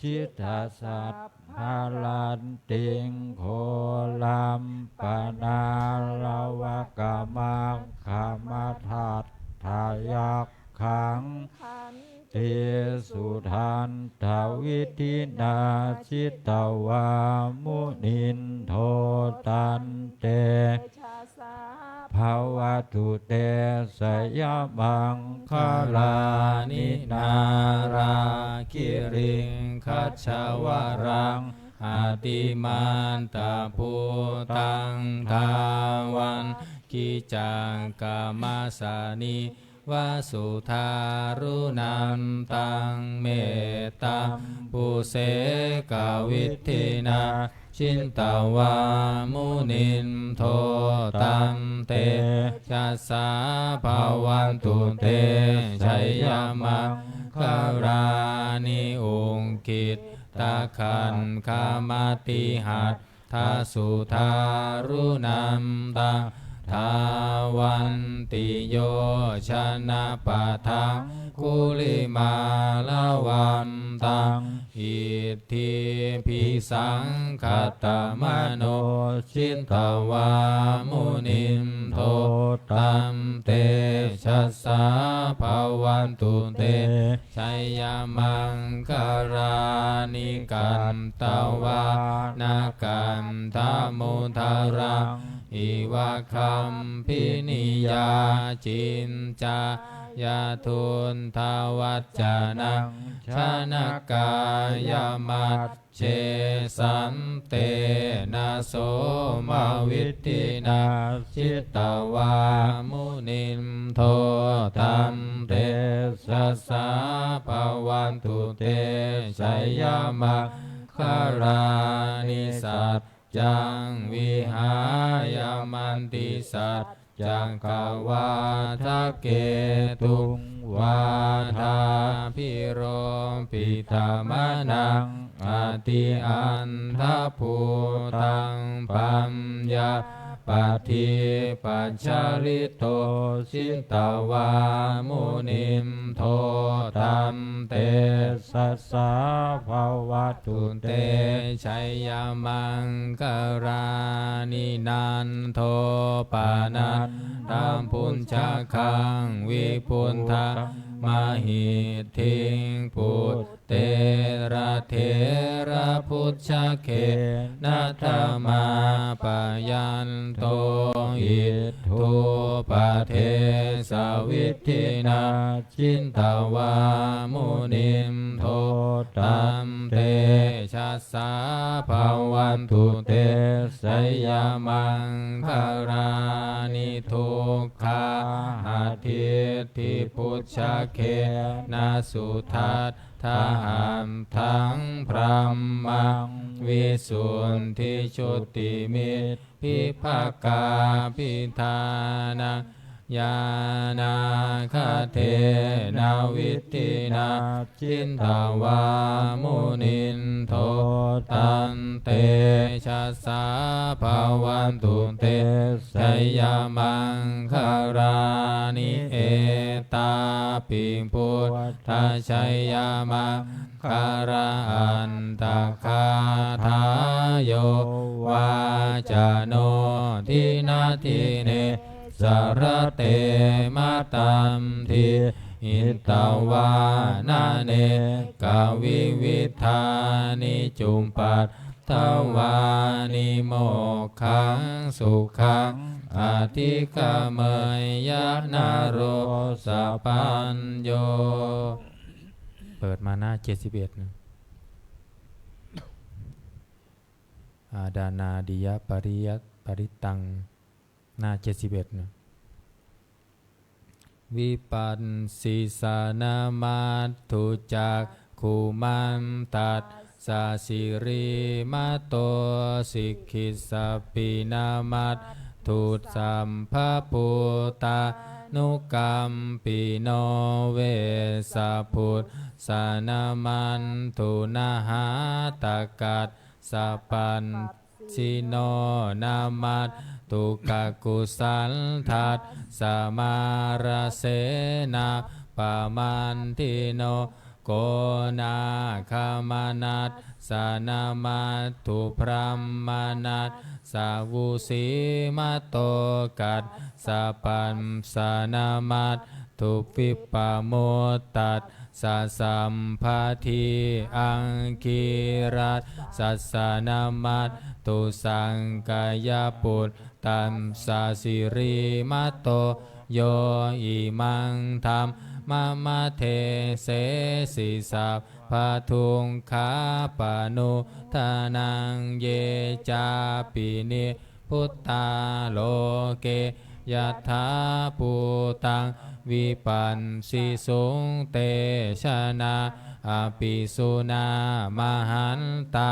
jhitasabbarattiṃ, ghoram panāḷavakamakkhamathaddhayakkhaṃ, khantīsudantavidhinā jitavā munindo, tante bhavatu te jayamaṅgalāni. Nāḷāgiriṃ gajavaraṃ atimattabhūtaṃ, dāvaggicakkamasanīva sudāruṇantaṃ, mettambusekavidhinā jitavā munindo, tantejasā bhavatu te jayamaṅgalāni. Ukkhittakhaggamatihatthasudāruṇantaṃ, dhāvantiyojanapathaṅgulimālavantaṃ, iddhībhisaṅkhatamano jitavā munindo taṃ tejasā bhavatu te jayamaṅgalāni. Katvāna kaṭṭhamudaraṃ iva gabbhinīyā ciñcāya duṭṭhavacanaṃ janakāyamajjhe santena somavidhinā jitavā munindo taṃ tejasā bhavatu te jayamaṅgalāni. Saccaṃ vihāya mantisaccakavādaketuṃvādābhiropitamanaṃ atiandhabhūtaṃ paññāpadīpajalito jitavā munindo taṃ tejasā bhavatu te jayamaṅgalāni. Nandopanandabhujagaṃ vibudhaṃ mahiddhiṃ puttena therabhujagena damāpayanto iddhūpadesavidhinā jitavā munindo taṃ tejasā bhavatu te jayamaṅgalāni. Duggāhadiṭṭhibhujagena sudaṭṭhahatthaṃ brahmaṃ visuddhijutimiddhi bhibbakābhidhānaṃ ñāṇāgadena vidhinā jitavā munindo taṃ tejasā bhavatu te jayamaṅgalāni. Etāpi buddhajayamaṅgalaaṭṭhagāthā yo vācano dinadine sarate matandī hitvānanekavividhāni cupaddavāni mokkhaṃ sukhaṃ adhigameyya naro sapañño. เปิดมาหน้า เจ็ดสิบเอ็ด นะ อาดานาดิยะปริยัต ปริตตัง หน้า เจ็ดสิบเอ็ด นะ Vipassissa namatthu cakkhumantassasirīmato sikhissapi namatthu sabbabhūtānukampino vessabhussa namatthu nhātakassa passino namatthu kakusandhassa mārasenappamaddino konāgamanassa namatthu brāhmaṇassa vusīmato kassapassa namatthu vippamuttassa sambadhi aṅgīrasassa namatthu saṅkhayaputtassa sirīmato yo imaṃ dhammamaddesesi sabbadukkhāpanūdanaṃ. Ye cāpi nib- buttā loke yathābhūtaṃ vipassisuṃ te janā apisuṇā mahantā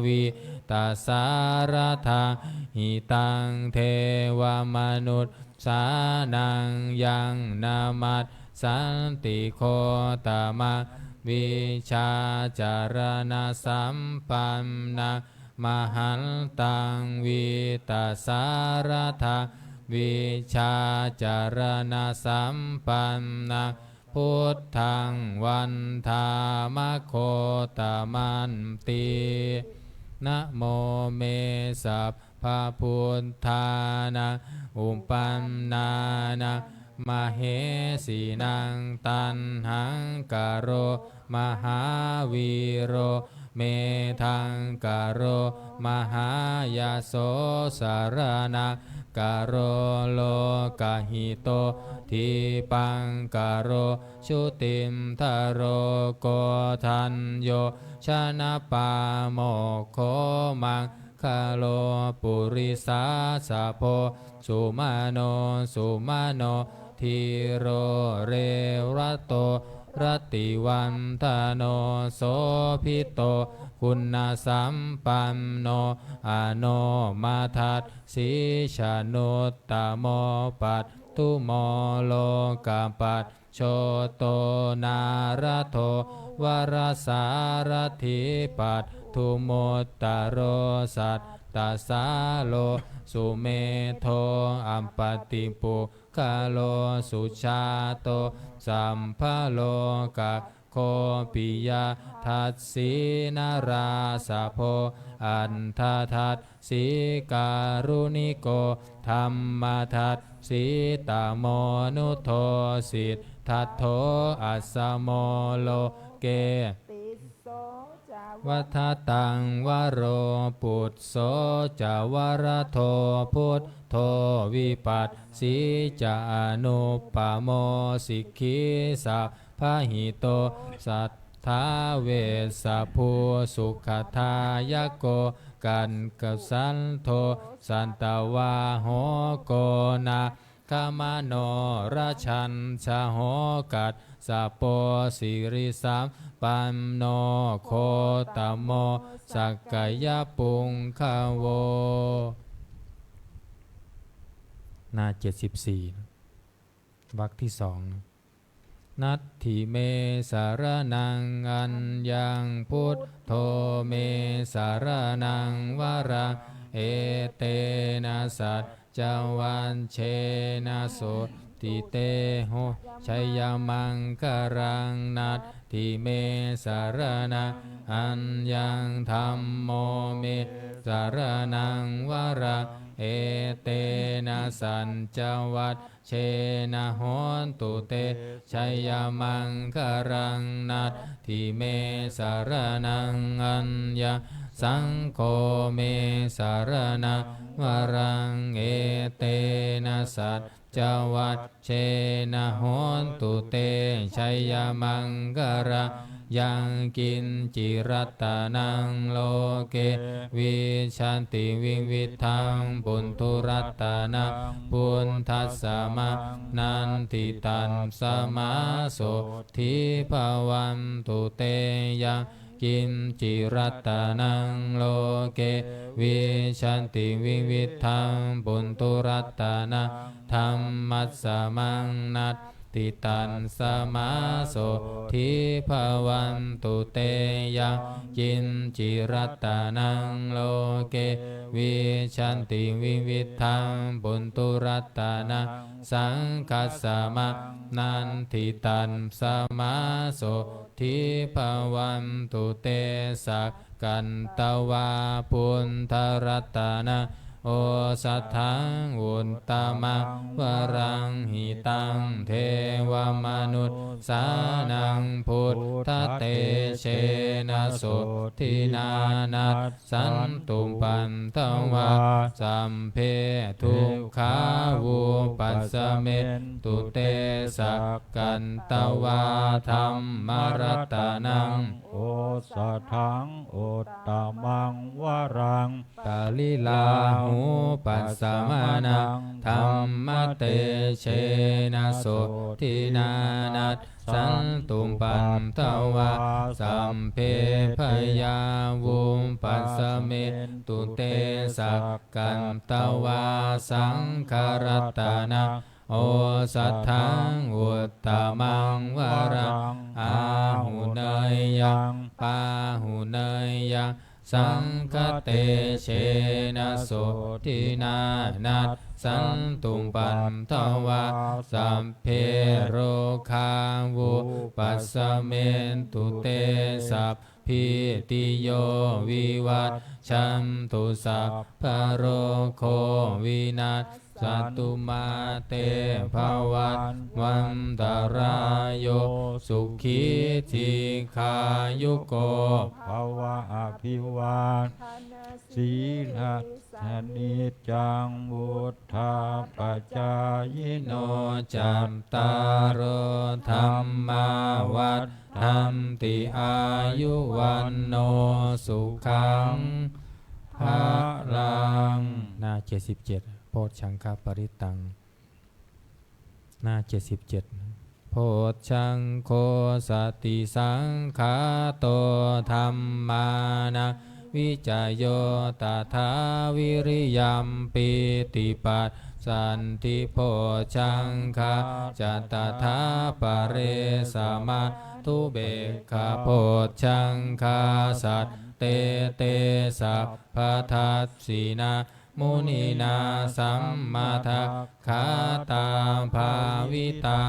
vītasāradā. Hitaṃ devamanussānaṃ yaṃ namassanti gotamaṃ vijjācaraṇasampannaṃ mahantaṃ vītasāradaṃ vijjācaraṇasampannaṃ Buddhaṃ vandāma gotamanti. Namo me sabbabuddhānaṃ uppannānaṃ mahesinaṃ. Taṇhaṅkaro mahāvīro, medhaṅkaro mahāyaso, saraṇaṅkaro lokahito, dīpaṅkaro jutindharo, koṇḍañño janapāmokkho, maṅgalo purisāsabho, sumano sumano dhīro, revatato rativaḍḍhano, sobhito guṇasampanno, anomadassī januttamo, padumo lokapajjoto, nārado varasārathī, padumuttaro sattasāro, sumedho appaṭipu ggalo, sujāto sabbalokaggo, piyadassī narāsabho, atthadassī kāruṇiko, dhammadassī tamonudo, siddhattho asamo loke, tisso ca vadattaṃ varo, phusso ca varado buddho, vipassī ca anuppamo, sikhī sabbahito satthā, vessabhū sukhadāyako, kakusandho satavaho, koṇa gamano rañjassaho, kassapo sirisampanno, gotamo sakyapuṅgavo. หน้า เจ็ดสิบสี่ วรรคที่สอง Natthi me saraṇaṃ aññaṃ, buddho me saraṇaṃ varaṃ, etena saccavajjena, sotthi te ho jayamaṅgalaṃ. Natthi me saraṇaṃ aññaṃ, dhammo me saraṇaṃ varaṃ, etena saccavajjena, hotu te jayamaṅgalaṃ. Natthi me saraṇaṃ aññaṃ, saṅgho me saraṇaṃ varaṃ, etena saccavajjena, hotu te jayamaṅgalaṃ. Yaṅkiñci ratanaṃ loke, vijjati vividhaṃ puthu, ratanaṃ buddhasamaṃ natthi, tasmā sotthī bhavantu te. Yaṅkiñci ratanaṃ loke, vijjati vividhaṃ puthu, ratanaṃ dhammasamaṃ natthi, tasmā sotthī bhavantu te. Yaṅkiñci ratanaṃ loke, vijjati vividhaṃ puthu, ratanaṃ saṅghasamaṃ natthi, tasmā sotthī bhavantu te. Sakkatvā buddharatanaṃ osathaṃ uttamaṃ varaṃ, hitaṃ devamanussānaṃ, buddhatejena sotthinā, nassantupaddavā sabbe, dukkhā vūpasamentu te. Sakkatvā dhammaratanaṃ osathaṃ uttamaṃ varaṃ, pariḷāhūpasamanaṃ, dhammatejena sotthinā, nassantupaddavā sabbe, bhayā vūpasamentu te. Sakkatvā saṅgharatanaṃ osathaṃ uttamaṃ varaṃ, āhuneyyaṃ pāhuneyyaṃ, Saṅghatejena sotthinā nassantupaddavā sabbe rogā vūpasamentu te sabbītiyo vivajjantu sabbarogo vinassatu mā te bhavatvantarāyo sukhī dīghāyuko bhava. Abhivādanasīlissa niccaṃ vuḍḍhāpacāyino cattāro dhammā vaḍḍhanti āyu vaṇṇo sukhaṃ balaṃ. หน้า เจ็ดสิบเจ็ด Bojjhaṅgaparittaṃ หน้า เจ็ดสิบเจ็ด Bojjhaṅgo satisaṅkhāto dhammānaṃ vicayo tathā viriyampīti passaddhi bojjhaṅgā ca tathāpare samādhupekkhabojjhaṅgā sattete sabbadassinā muninā sammadakkhātā bhāvitā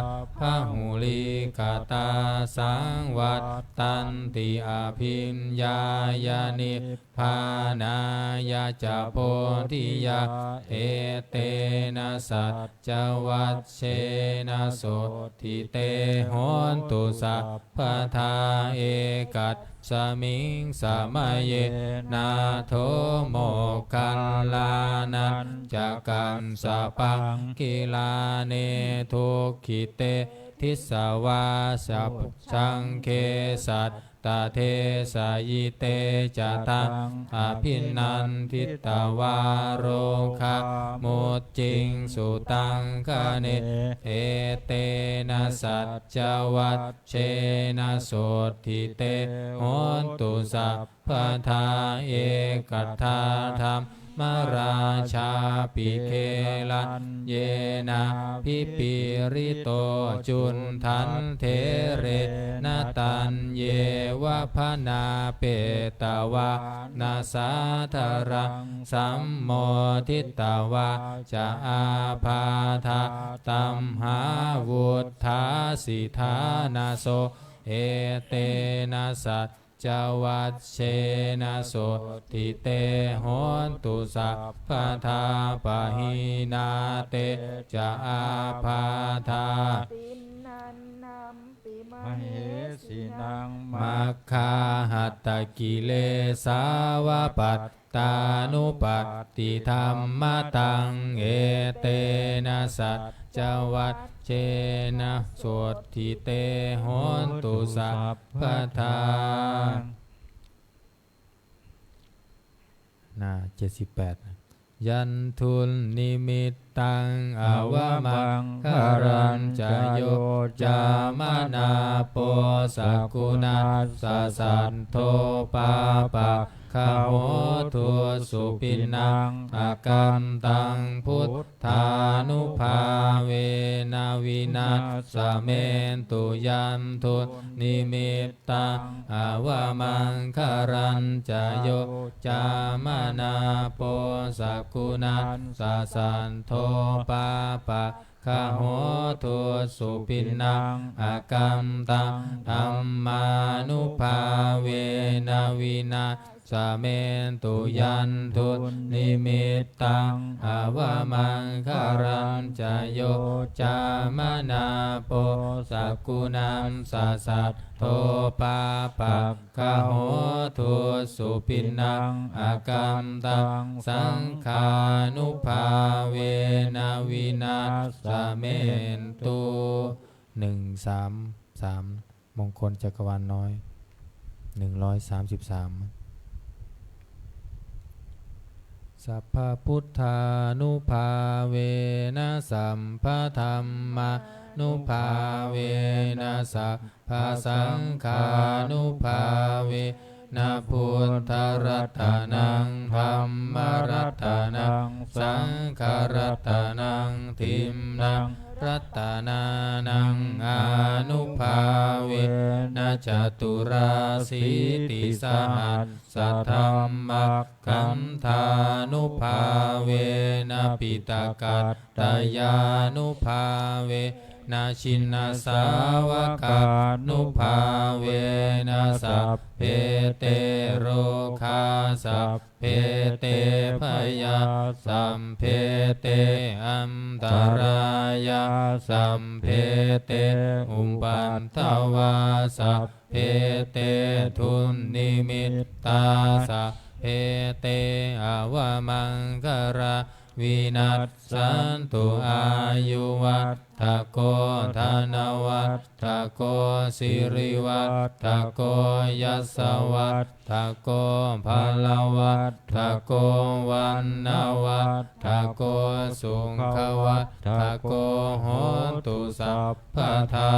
bahulīkatā saṃvattanti abhiññāya nibbānāya ca bodhiyā. Etena saccavajjena sotthi te hotu sabbadā. Ekasmiṃ samaye nātho moggallānañca kassapaṃ gilāne dukkhite disvā saṅghe satta desayi. Te ca taṃ abhinanditvā rogā mucciṃsu taṅkhaṇe. Etena saccavajjena sotthi te hotu sabbadā. Ekadā dhammarājāpi gelaññenābhipīḷito cundattherena taññeva bhaṇāpetvāna sādaraṃ sammoditvā ca ābādhā tamhā vuṭṭhāsi ṭhānaso. Etena saccavajjena sotthi te hotu sabbadā. Pahīnā te ca ābādhā tiṇṇannampi mahesinaṃ maggāhatakilesāva pattānuppattidhammataṃ. Etena saccavajjena sotthi te hotu sabbadā. หน้า เจ็ดสิบแปด Yandunnimittaṃ avamaṅgalañca yo cāmanāpo sakuṇassa saddo pāpaggaho dussupinaṃ akantaṃ buddhānubhāvena vināsamentu. Yandunnimit taṃ avamaṅgalañca yo cāmanāpo sakuṇassa saddo pāpaggaho dussupinaṃ akantaṃ dhammānubhāvena vināsamentu. Yandunnimittaṃ avamaṅgalañca yo cāmanāpo sakuṇassa saddo pāpaggaho dussupinaṃ akantaṃ saṅghānubhāvena vināsamentu. หนึ่งสามสาม มงคลจักรวาลน้อย หนึ่งร้อยสามสิบสาม Sabbabuddhānubhāvena sabbadhammānubhāvena sabbasaṅghānubhāvena buddharatanaṃ dhammaratanaṃ saṅgharatanaṃ tiṇṇaṃ Ratanānaṃ ānubhāvena caturāsītisahassadhammakkhandhānubhāvena piṭakattayānubhāvena jinasāvakānubhāvena sabbe te rogā sabbe te bhayā sabbe te antarāyā sabbe te upaddavā sabbe te dunnimittā sabbe te avamaṅgalā vinassantu. Āyuvaḍḍhako dhanavaḍḍhako sirivaḍḍhako yasavaḍḍhako balavaḍḍhako vaṇṇavaḍḍhako sukhavaḍḍhako hotu sabbadā.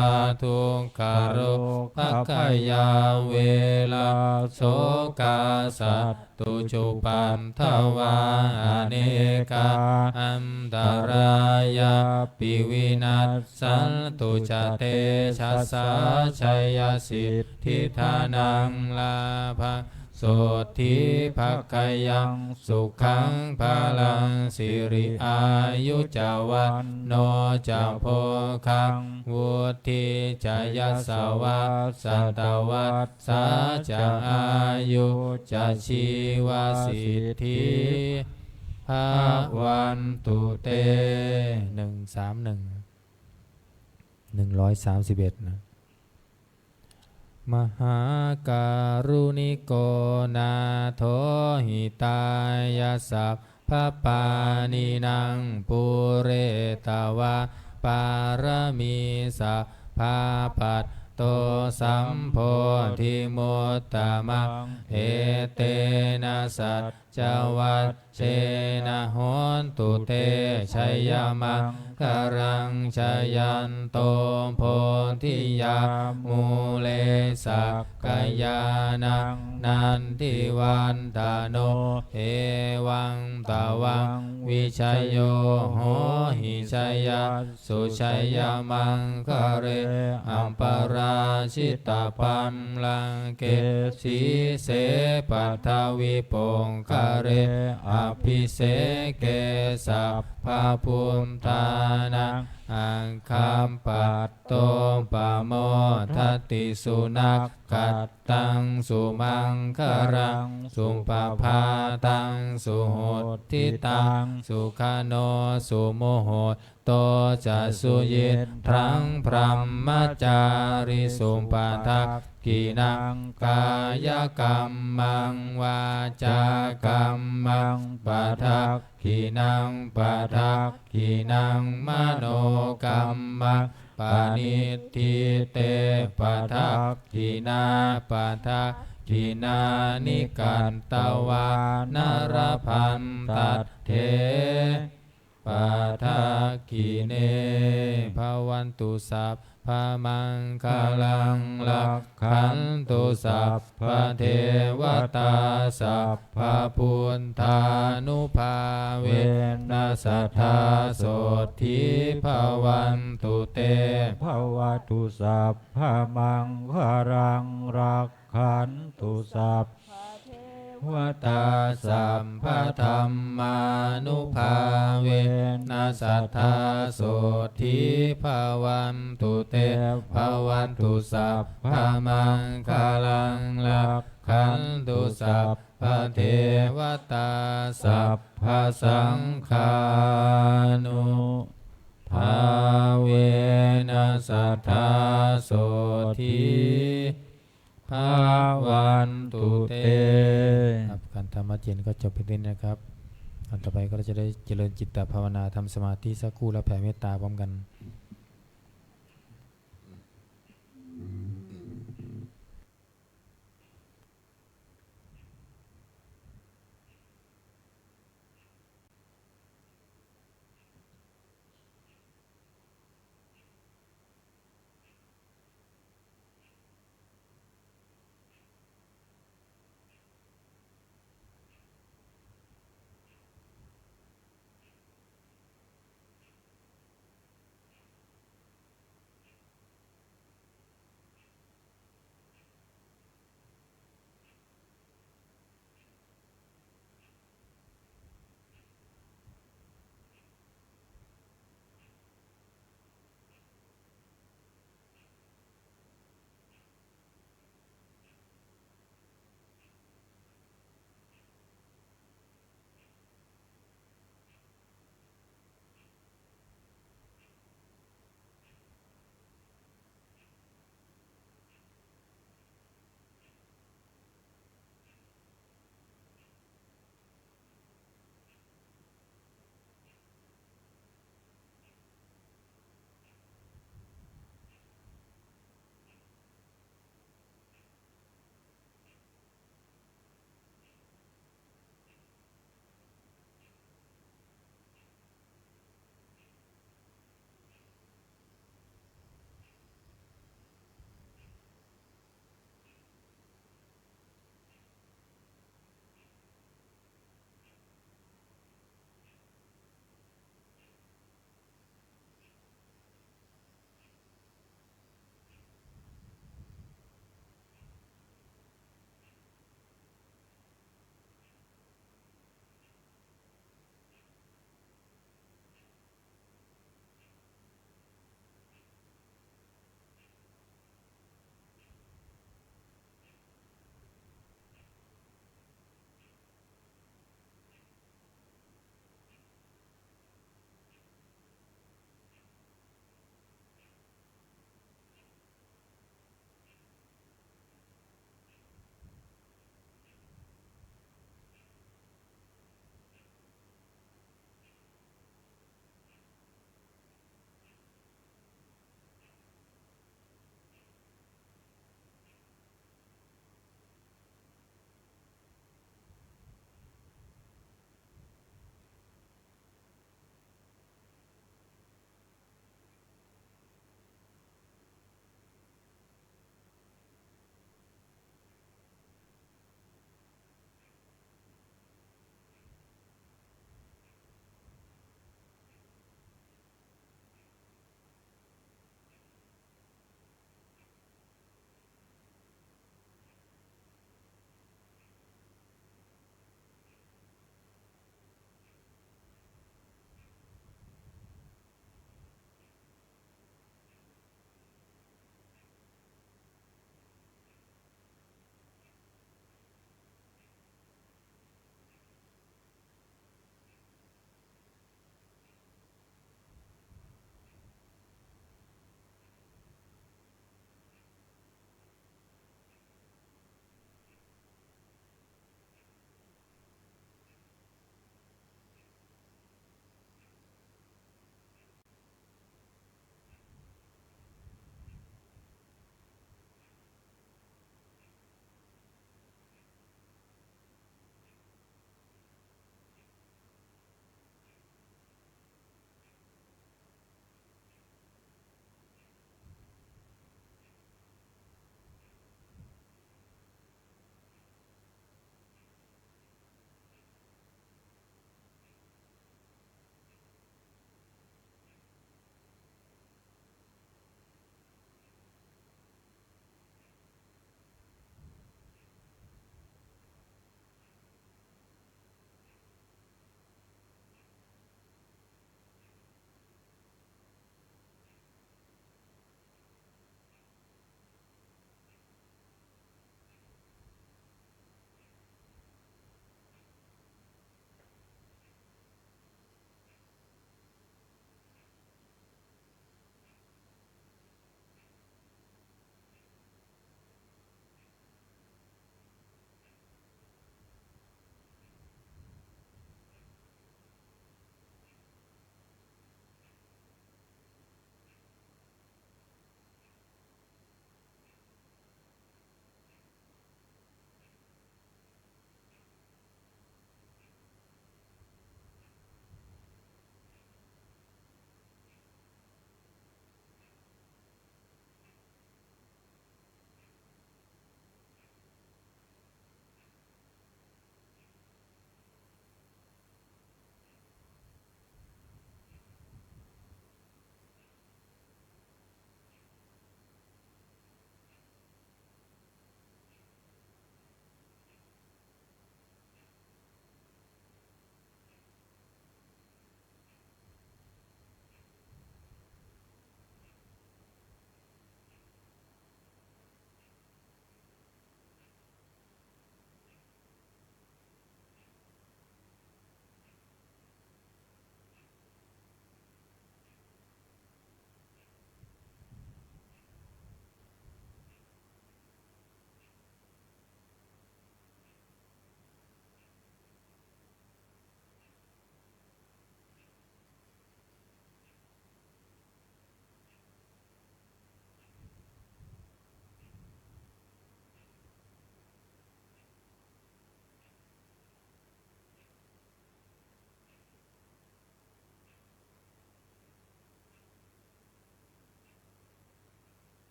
Dukkharogabhayā verā sokā sattu cupaddavā anekā antarāyāpi vinassantu ca tejasā. Jayasiddhi dhanaṃ lābhaṃ sotthi bhāgyaṃ sukhaṃ balaṃ siri āyu ca vaṇṇo ca bhogaṃ vuḍḍhī ca yasavā satavassā ca āyū ca jīvasiddhī bhavantu te. หนึ่งสามหนึ่ง หนึ่งร้อยสามสิบเอ็ด นะ Mahākāruṇiko nātho hitāya sabbapāṇinaṃ pūretvā pāramī sabbā patto sambodhimuttamaṃ etena sac cavajjena hotu te jayamaṅgalaṃ. Jayanto bodhiyā mūle sakyānaṃ nandivaḍḍhano evaṃ tvaṃ vijayo hohi jaya ssu jayamaṅgale aparājitapallaṅke sīse paṭhavipokkhare abhiseke sabbabuddhānaṃ aggappatto pamodati. Sunakkhattaṃ sumaṅgalaṃ supabhātaṃ suhuṭṭhitaṃ sukhaṇo sumuhut to ca suyiṭṭhaṃ brahmacārisu. Padakkhiṇaṃ kāyakammaṃ vācākammaṃ padakkhiṇaṃ padakkhiṇaṃ manokammaṃ paṇidhī te padakkhiṇā padakkhiṇāni katvāna labhantatthe padakkhiṇe. Bhavantu sabbamaṅgalaṃ rakkhantu sabbadevatā sabbabuddhānubhāvena sadā sotthī bhavantu te. Bhavatu sabbamaṅgalaṃ rakkhantu sabba devatā sabbadhammānubhāvena sadā sotthī bhavantu te. Bhavatu sabbamaṅgalaṃ rakkhantu sabbadevatā sabbasaṅghānubhāvena sadā sotthī bhavantu te. ครับ การทำวัตรเย็นก็จบเพียงเท่านี้นะครับ อันต่อไปก็เราจะได้เจริญจิตตภาวนา ทำสมาธิสักครู่ แล้วแผ่เมตตาพร้อมกัน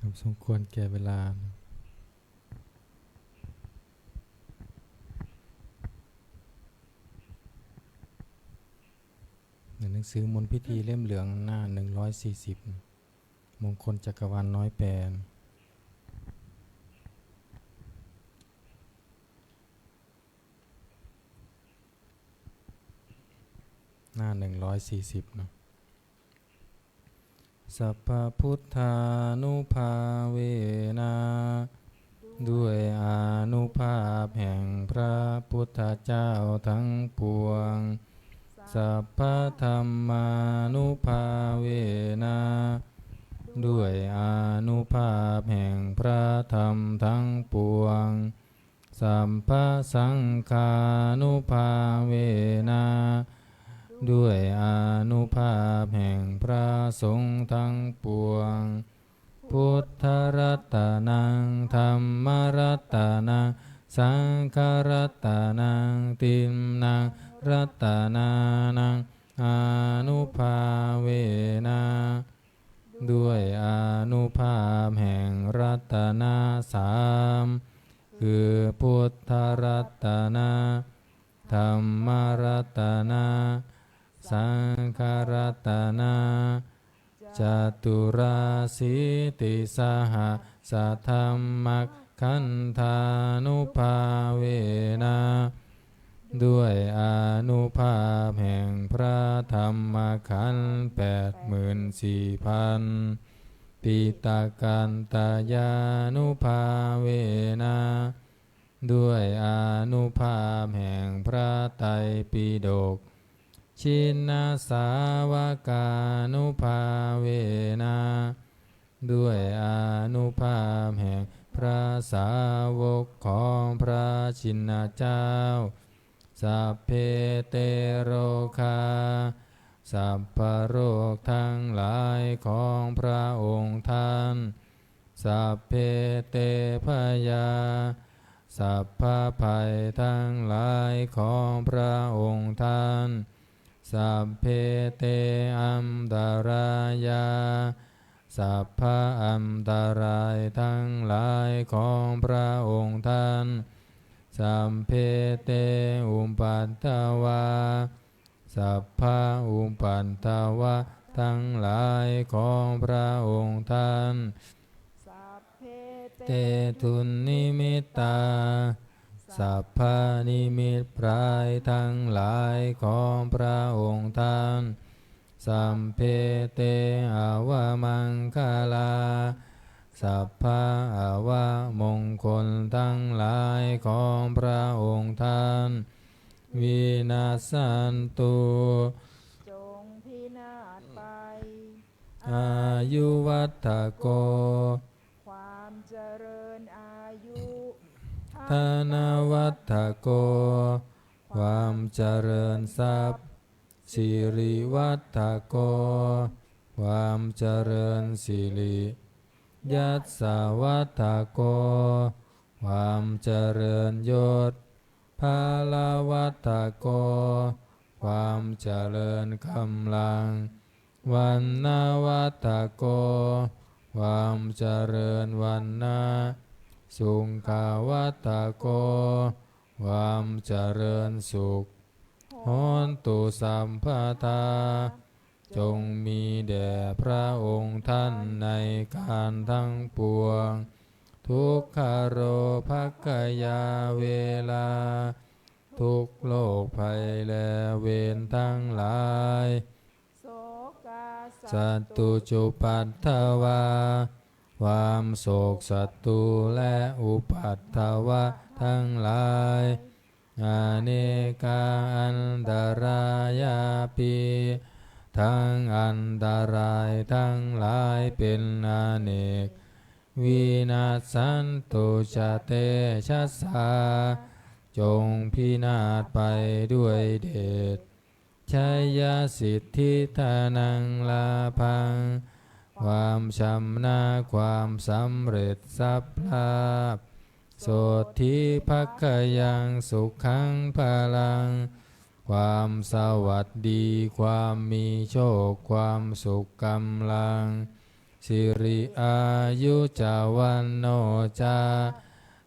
ครับ สมควรแก่เวลานะ ในหนังสือมนต์พิธีเล่มเหลืองหน้าหนึ่งร้อยสี่สิบ มงคลจักรวาลน้อยแปล หน้าหนึ่งร้อยสี่สิบ นะ Sabbabuddhānubhāvena ด้วยอานุภาพแห่งพระพุทธเจ้าทั้งปวง Sabbadhammānubhāvena ด้วยอานุภาพแห่งพระธรรมทั้งปวง Sabbasaṅghānubhāvena ด้วยอานุภาพแห่งพระสงฆ์ทั้งปวง Buddharatanaṃ dhammaratanaṃ saṅgharatanaṃ tiṇṇaṃ ratanānaṃ ānubhāvena ด้วยอานุภาพแห่งรัตนะสาม คือพุทธรัตนะ ธรรมรัตนะ สังฆรัตนะ caturāsītisahassadhammakkhandhānubhāvena ด้วยอานุภาพแห่งพระธรรมขันธ์แปดหมื่นสี่พัน piṭakattayānubhāvena ด้วยอานุภาพแห่งพระไตรปิฎก Jinasāvakānubhāvena ด้วยอานุภาพแห่งพระสาวกของพระชินเจ้า Sabbe te rogā สัพพโรคทั้งหลายของพระองค์ท่าน Sabbe te bhayā สัพพภัยทั้งหลายของพระองค์ท่าน Sabbe te antarāyā สัพพอันตรายทั้งหลายของพระองค์ท่าน Sabbe te upaddavā สัพพอุปัทวะทั้งหลายของพระองค์ท่าน Sabbe te dunnimittā สัพพนิมิตร้ายทั้งหลายของพระองค์ท่าน Sabbe te avamaṅgalā สัพพะอวมงคลทั้งหลายของพระองค์ท่าน Vinassantu จงพินาศไป Āyuvaḍḍhako ความเจริญอายุ Dhanavaḍḍhako ความเจริญทรัพย์ Sirivaḍḍhako ความเจริญสิริ Yasavaḍḍhako ความเจริญยศ Balavaḍḍhako ความเจริญกำลัง Vaṇṇavaḍḍhako ความเจริญวรรณะ Sukhavaḍḍhako ความเจริญสุข Hontu sabbadā จงมีแด่พระองค์ท่านในการทั้งปวง Dukkharogabyāverā ทุกข์โรคภัยและเวรทั้งหลาย Sokā sattu cupaddavā ความโศกศัตรูและอุปัทวะทั้งหลาย Anekā antarāyāpi ทั้งอันตรายทั้งหลายเป็นอเนก Vinassantu ca tejasā จงพินาศไปด้วยเดช Jayasiddhi dhanaṃ lābhaṃ ความชนะความสำเร็จทรัพย์ลาภ Sotthi bhāgyaṃ sukhaṃ balaṃ ความสวัสดีความมีโชคความสุขกำลัง Siri āyu ca vaṇṇo ca,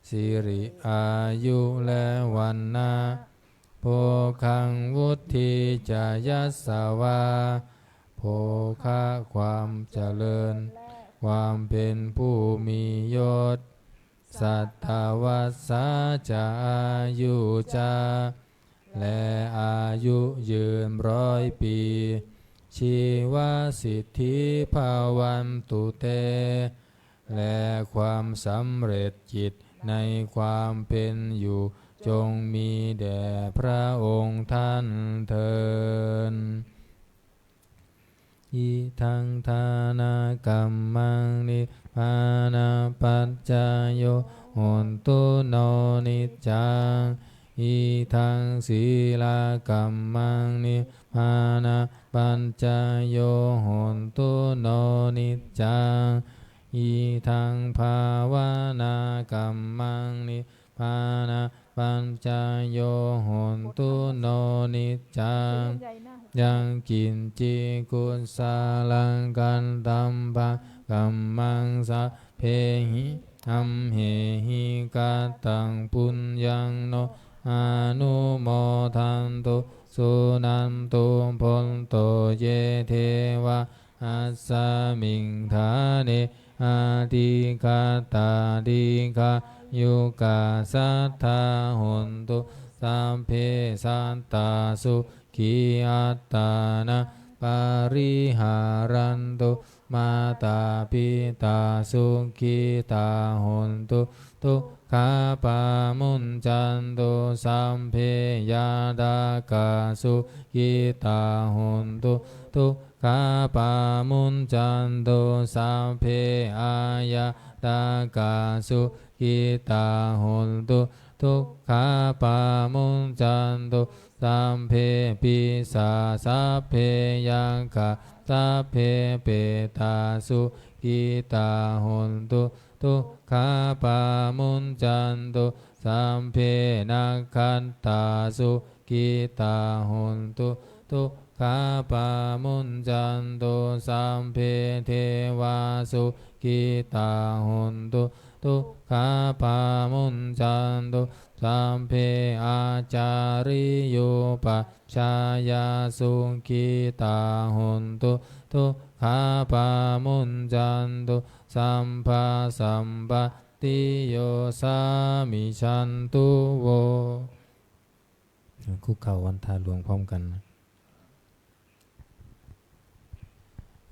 สิริอายุ และ วันนะ Bhogaṃ vuḍḍhī ca yasavā, โภคะ ความเจริญ ความเป็นผู้มียศ Satavassā ca āyū ca, และอายุยืนร้อยปี Jīvasiddhī bhavantu te, และความสำเร็จกิจในความเป็นอยู่ จงมีแด่พระองค์ท่านเทอญ Idaṃ dānakammaṃ nibbānapaccayo hotu no niccaṃ. Idaṃ sīlakammaṃ nibbānapaccayo hotu no niccaṃ. Idaṃ bhāvanākammaṃ nibbānapaccayo hotu no niccaṃ. Yaṃ kiñci kusalaṃ kattamma kammaṃ sabbehi amhehi kataṃ puññaṃ no anumodantu suṇantu bhonto ye devā asmiṃ ṭhāne adhigatā dīghāyukā sadā hontu sabbe sattā sukhī attānaṃ pariharantu. Mātā pitā sukhitā hontu, dukkhā pamuñcantu, sabbe ñātakā sukhitā hontu, dukkhā pamuñcantu, sabbe aññātakā sukhitā hontu, dukkhā pamuñcantu, sabbe pisā sabbe yakkhā sabbe petā sukhitā hontu, dukkhā pamuñcantu, sabbe nakkhattā sukhitā hontu, dukkhā pamuñcantu, sabbe devā sukhitā hontu, dukkhā pamuñcantu, sabbe ācariyūpaṭṭhāyā sukhitā hontu, dukkhā pamuñcantu, sabbasampattiyo samijjhantu vo. คุกเข่าวันทาหลวงพร้อมกันนะ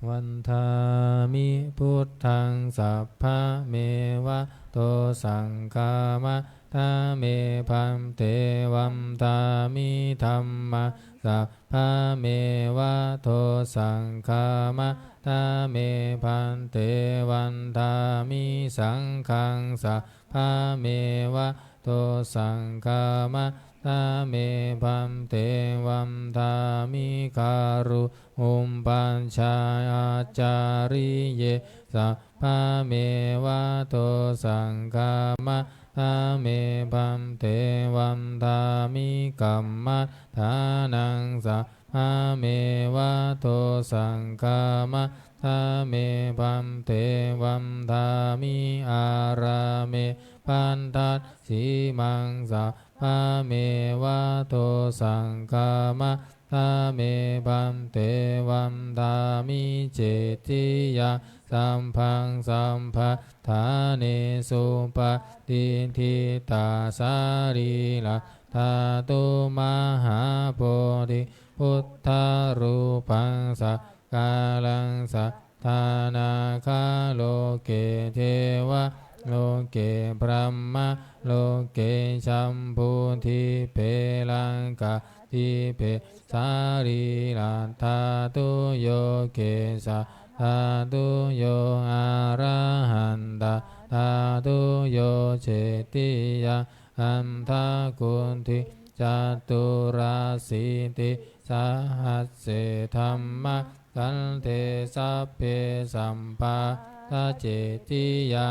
Vandāmi buddhaṃ sabbameva dosaṃ khamatha me bhante. Vandāmi dhammaṃ sabbameva dosaṃ khamatha me bhante. Vandāmi saṅghaṃ sabbameva dosaṃ khamatha me bhante. Vandāmi garuupajjhāyācariye sabbameva dosaṃ khamatha me bhante. Vandāmi kammaṭṭhānaṃ sabbameva dosaṃ khamatha me bhante. Vandāmi ārāme bhaddasīmaṃ sabbameva dosaṃ khamatha me bhante. Vandāmi cetiyaṃ sabbaṃ sabbaṭṭhānesu patiṭṭhitā sarīradhātu mahābodhi buddharūpaṃ sakāraṃ sadā nāgaloke devaloke brahmaloke jambudīpe laṅkādīpe sarīradhātuyo kesadhātuyo arahantaṃ dhātuyo cetiyaṃ aṭṭhakuṭi caturāsītisahasсе dhammakkhandhe sabbe sabbā saccetiyā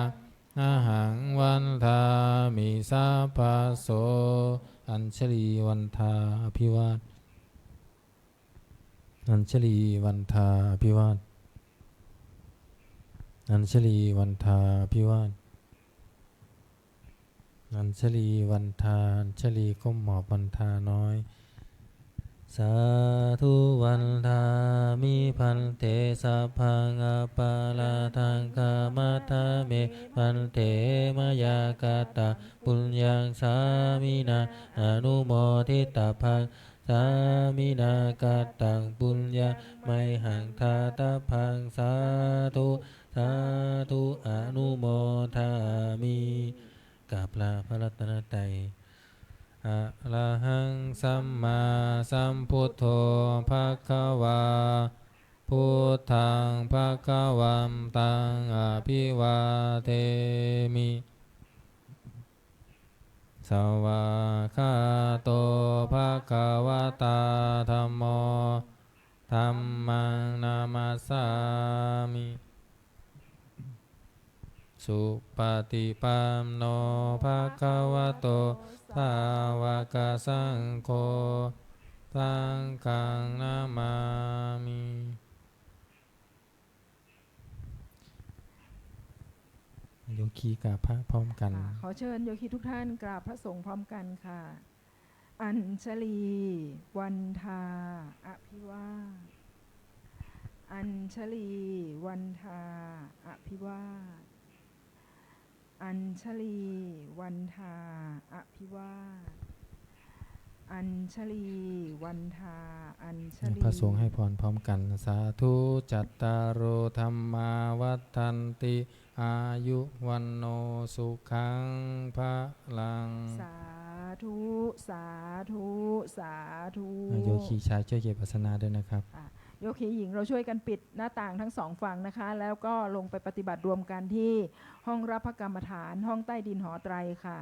ahaṃ vandāmi sabbaso. อัญชลีวันทาอภิวาท อัญชลีวันทาอภิวาท อัญชลีวันทาภิวาท อัญชลีวันทา อัญชลีก้มหมอบวันทาน้อย Sādhu vandāmi bhante, sabbaṃ aparādhaṃ khamatha me bhante, mayā kataṃ puññaṃ sāminā anumoditabbaṃ, sāminā kataṃ puññaṃ mayhaṃ dātabbaṃ, sādhu sādhu anumodāmi. กราบลาพระรัตนตรัย Arahaṃ sammāsambuddho bhagavā, buddhaṃ bhagavantaṃ abhivādemi. Svākkhāto bhagavatā dhammo, dhammaṃ namassāmi. Supaṭipanno bhagavato sāvakasaṅgho, saṅghaṃ namāmi. โยคีกราบพระพร้อมกัน ค่ะ ขอเชิญโยคีทุกท่านกราบพระสงฆ์พร้อมกันค่ะ Añjalī vandā abhivāda. Añjalī vandā abhivāda. Añjalī vandā abhivāda. Añjalī vandā พระสงฆ์ให้พรพร้อมกัน Añjalī. Sādhu. Cattāro dhammā vaḍḍhanti, āyu vaṇṇo sukhaṃ balaṃ. สาธุ สาธุ สาธุ อ่ะ โยคีชายช่วยเก็บอาสนะด้วยนะครับ อ่ะ โยคีหญิงเราช่วยกันปิดหน้าต่างทั้งสองฝั่งนะคะ แล้วก็ลงไปปฏิบัติรวมกันที่ห้องรับพระกรรมฐาน ห้องใต้ดินหอไตรค่ะ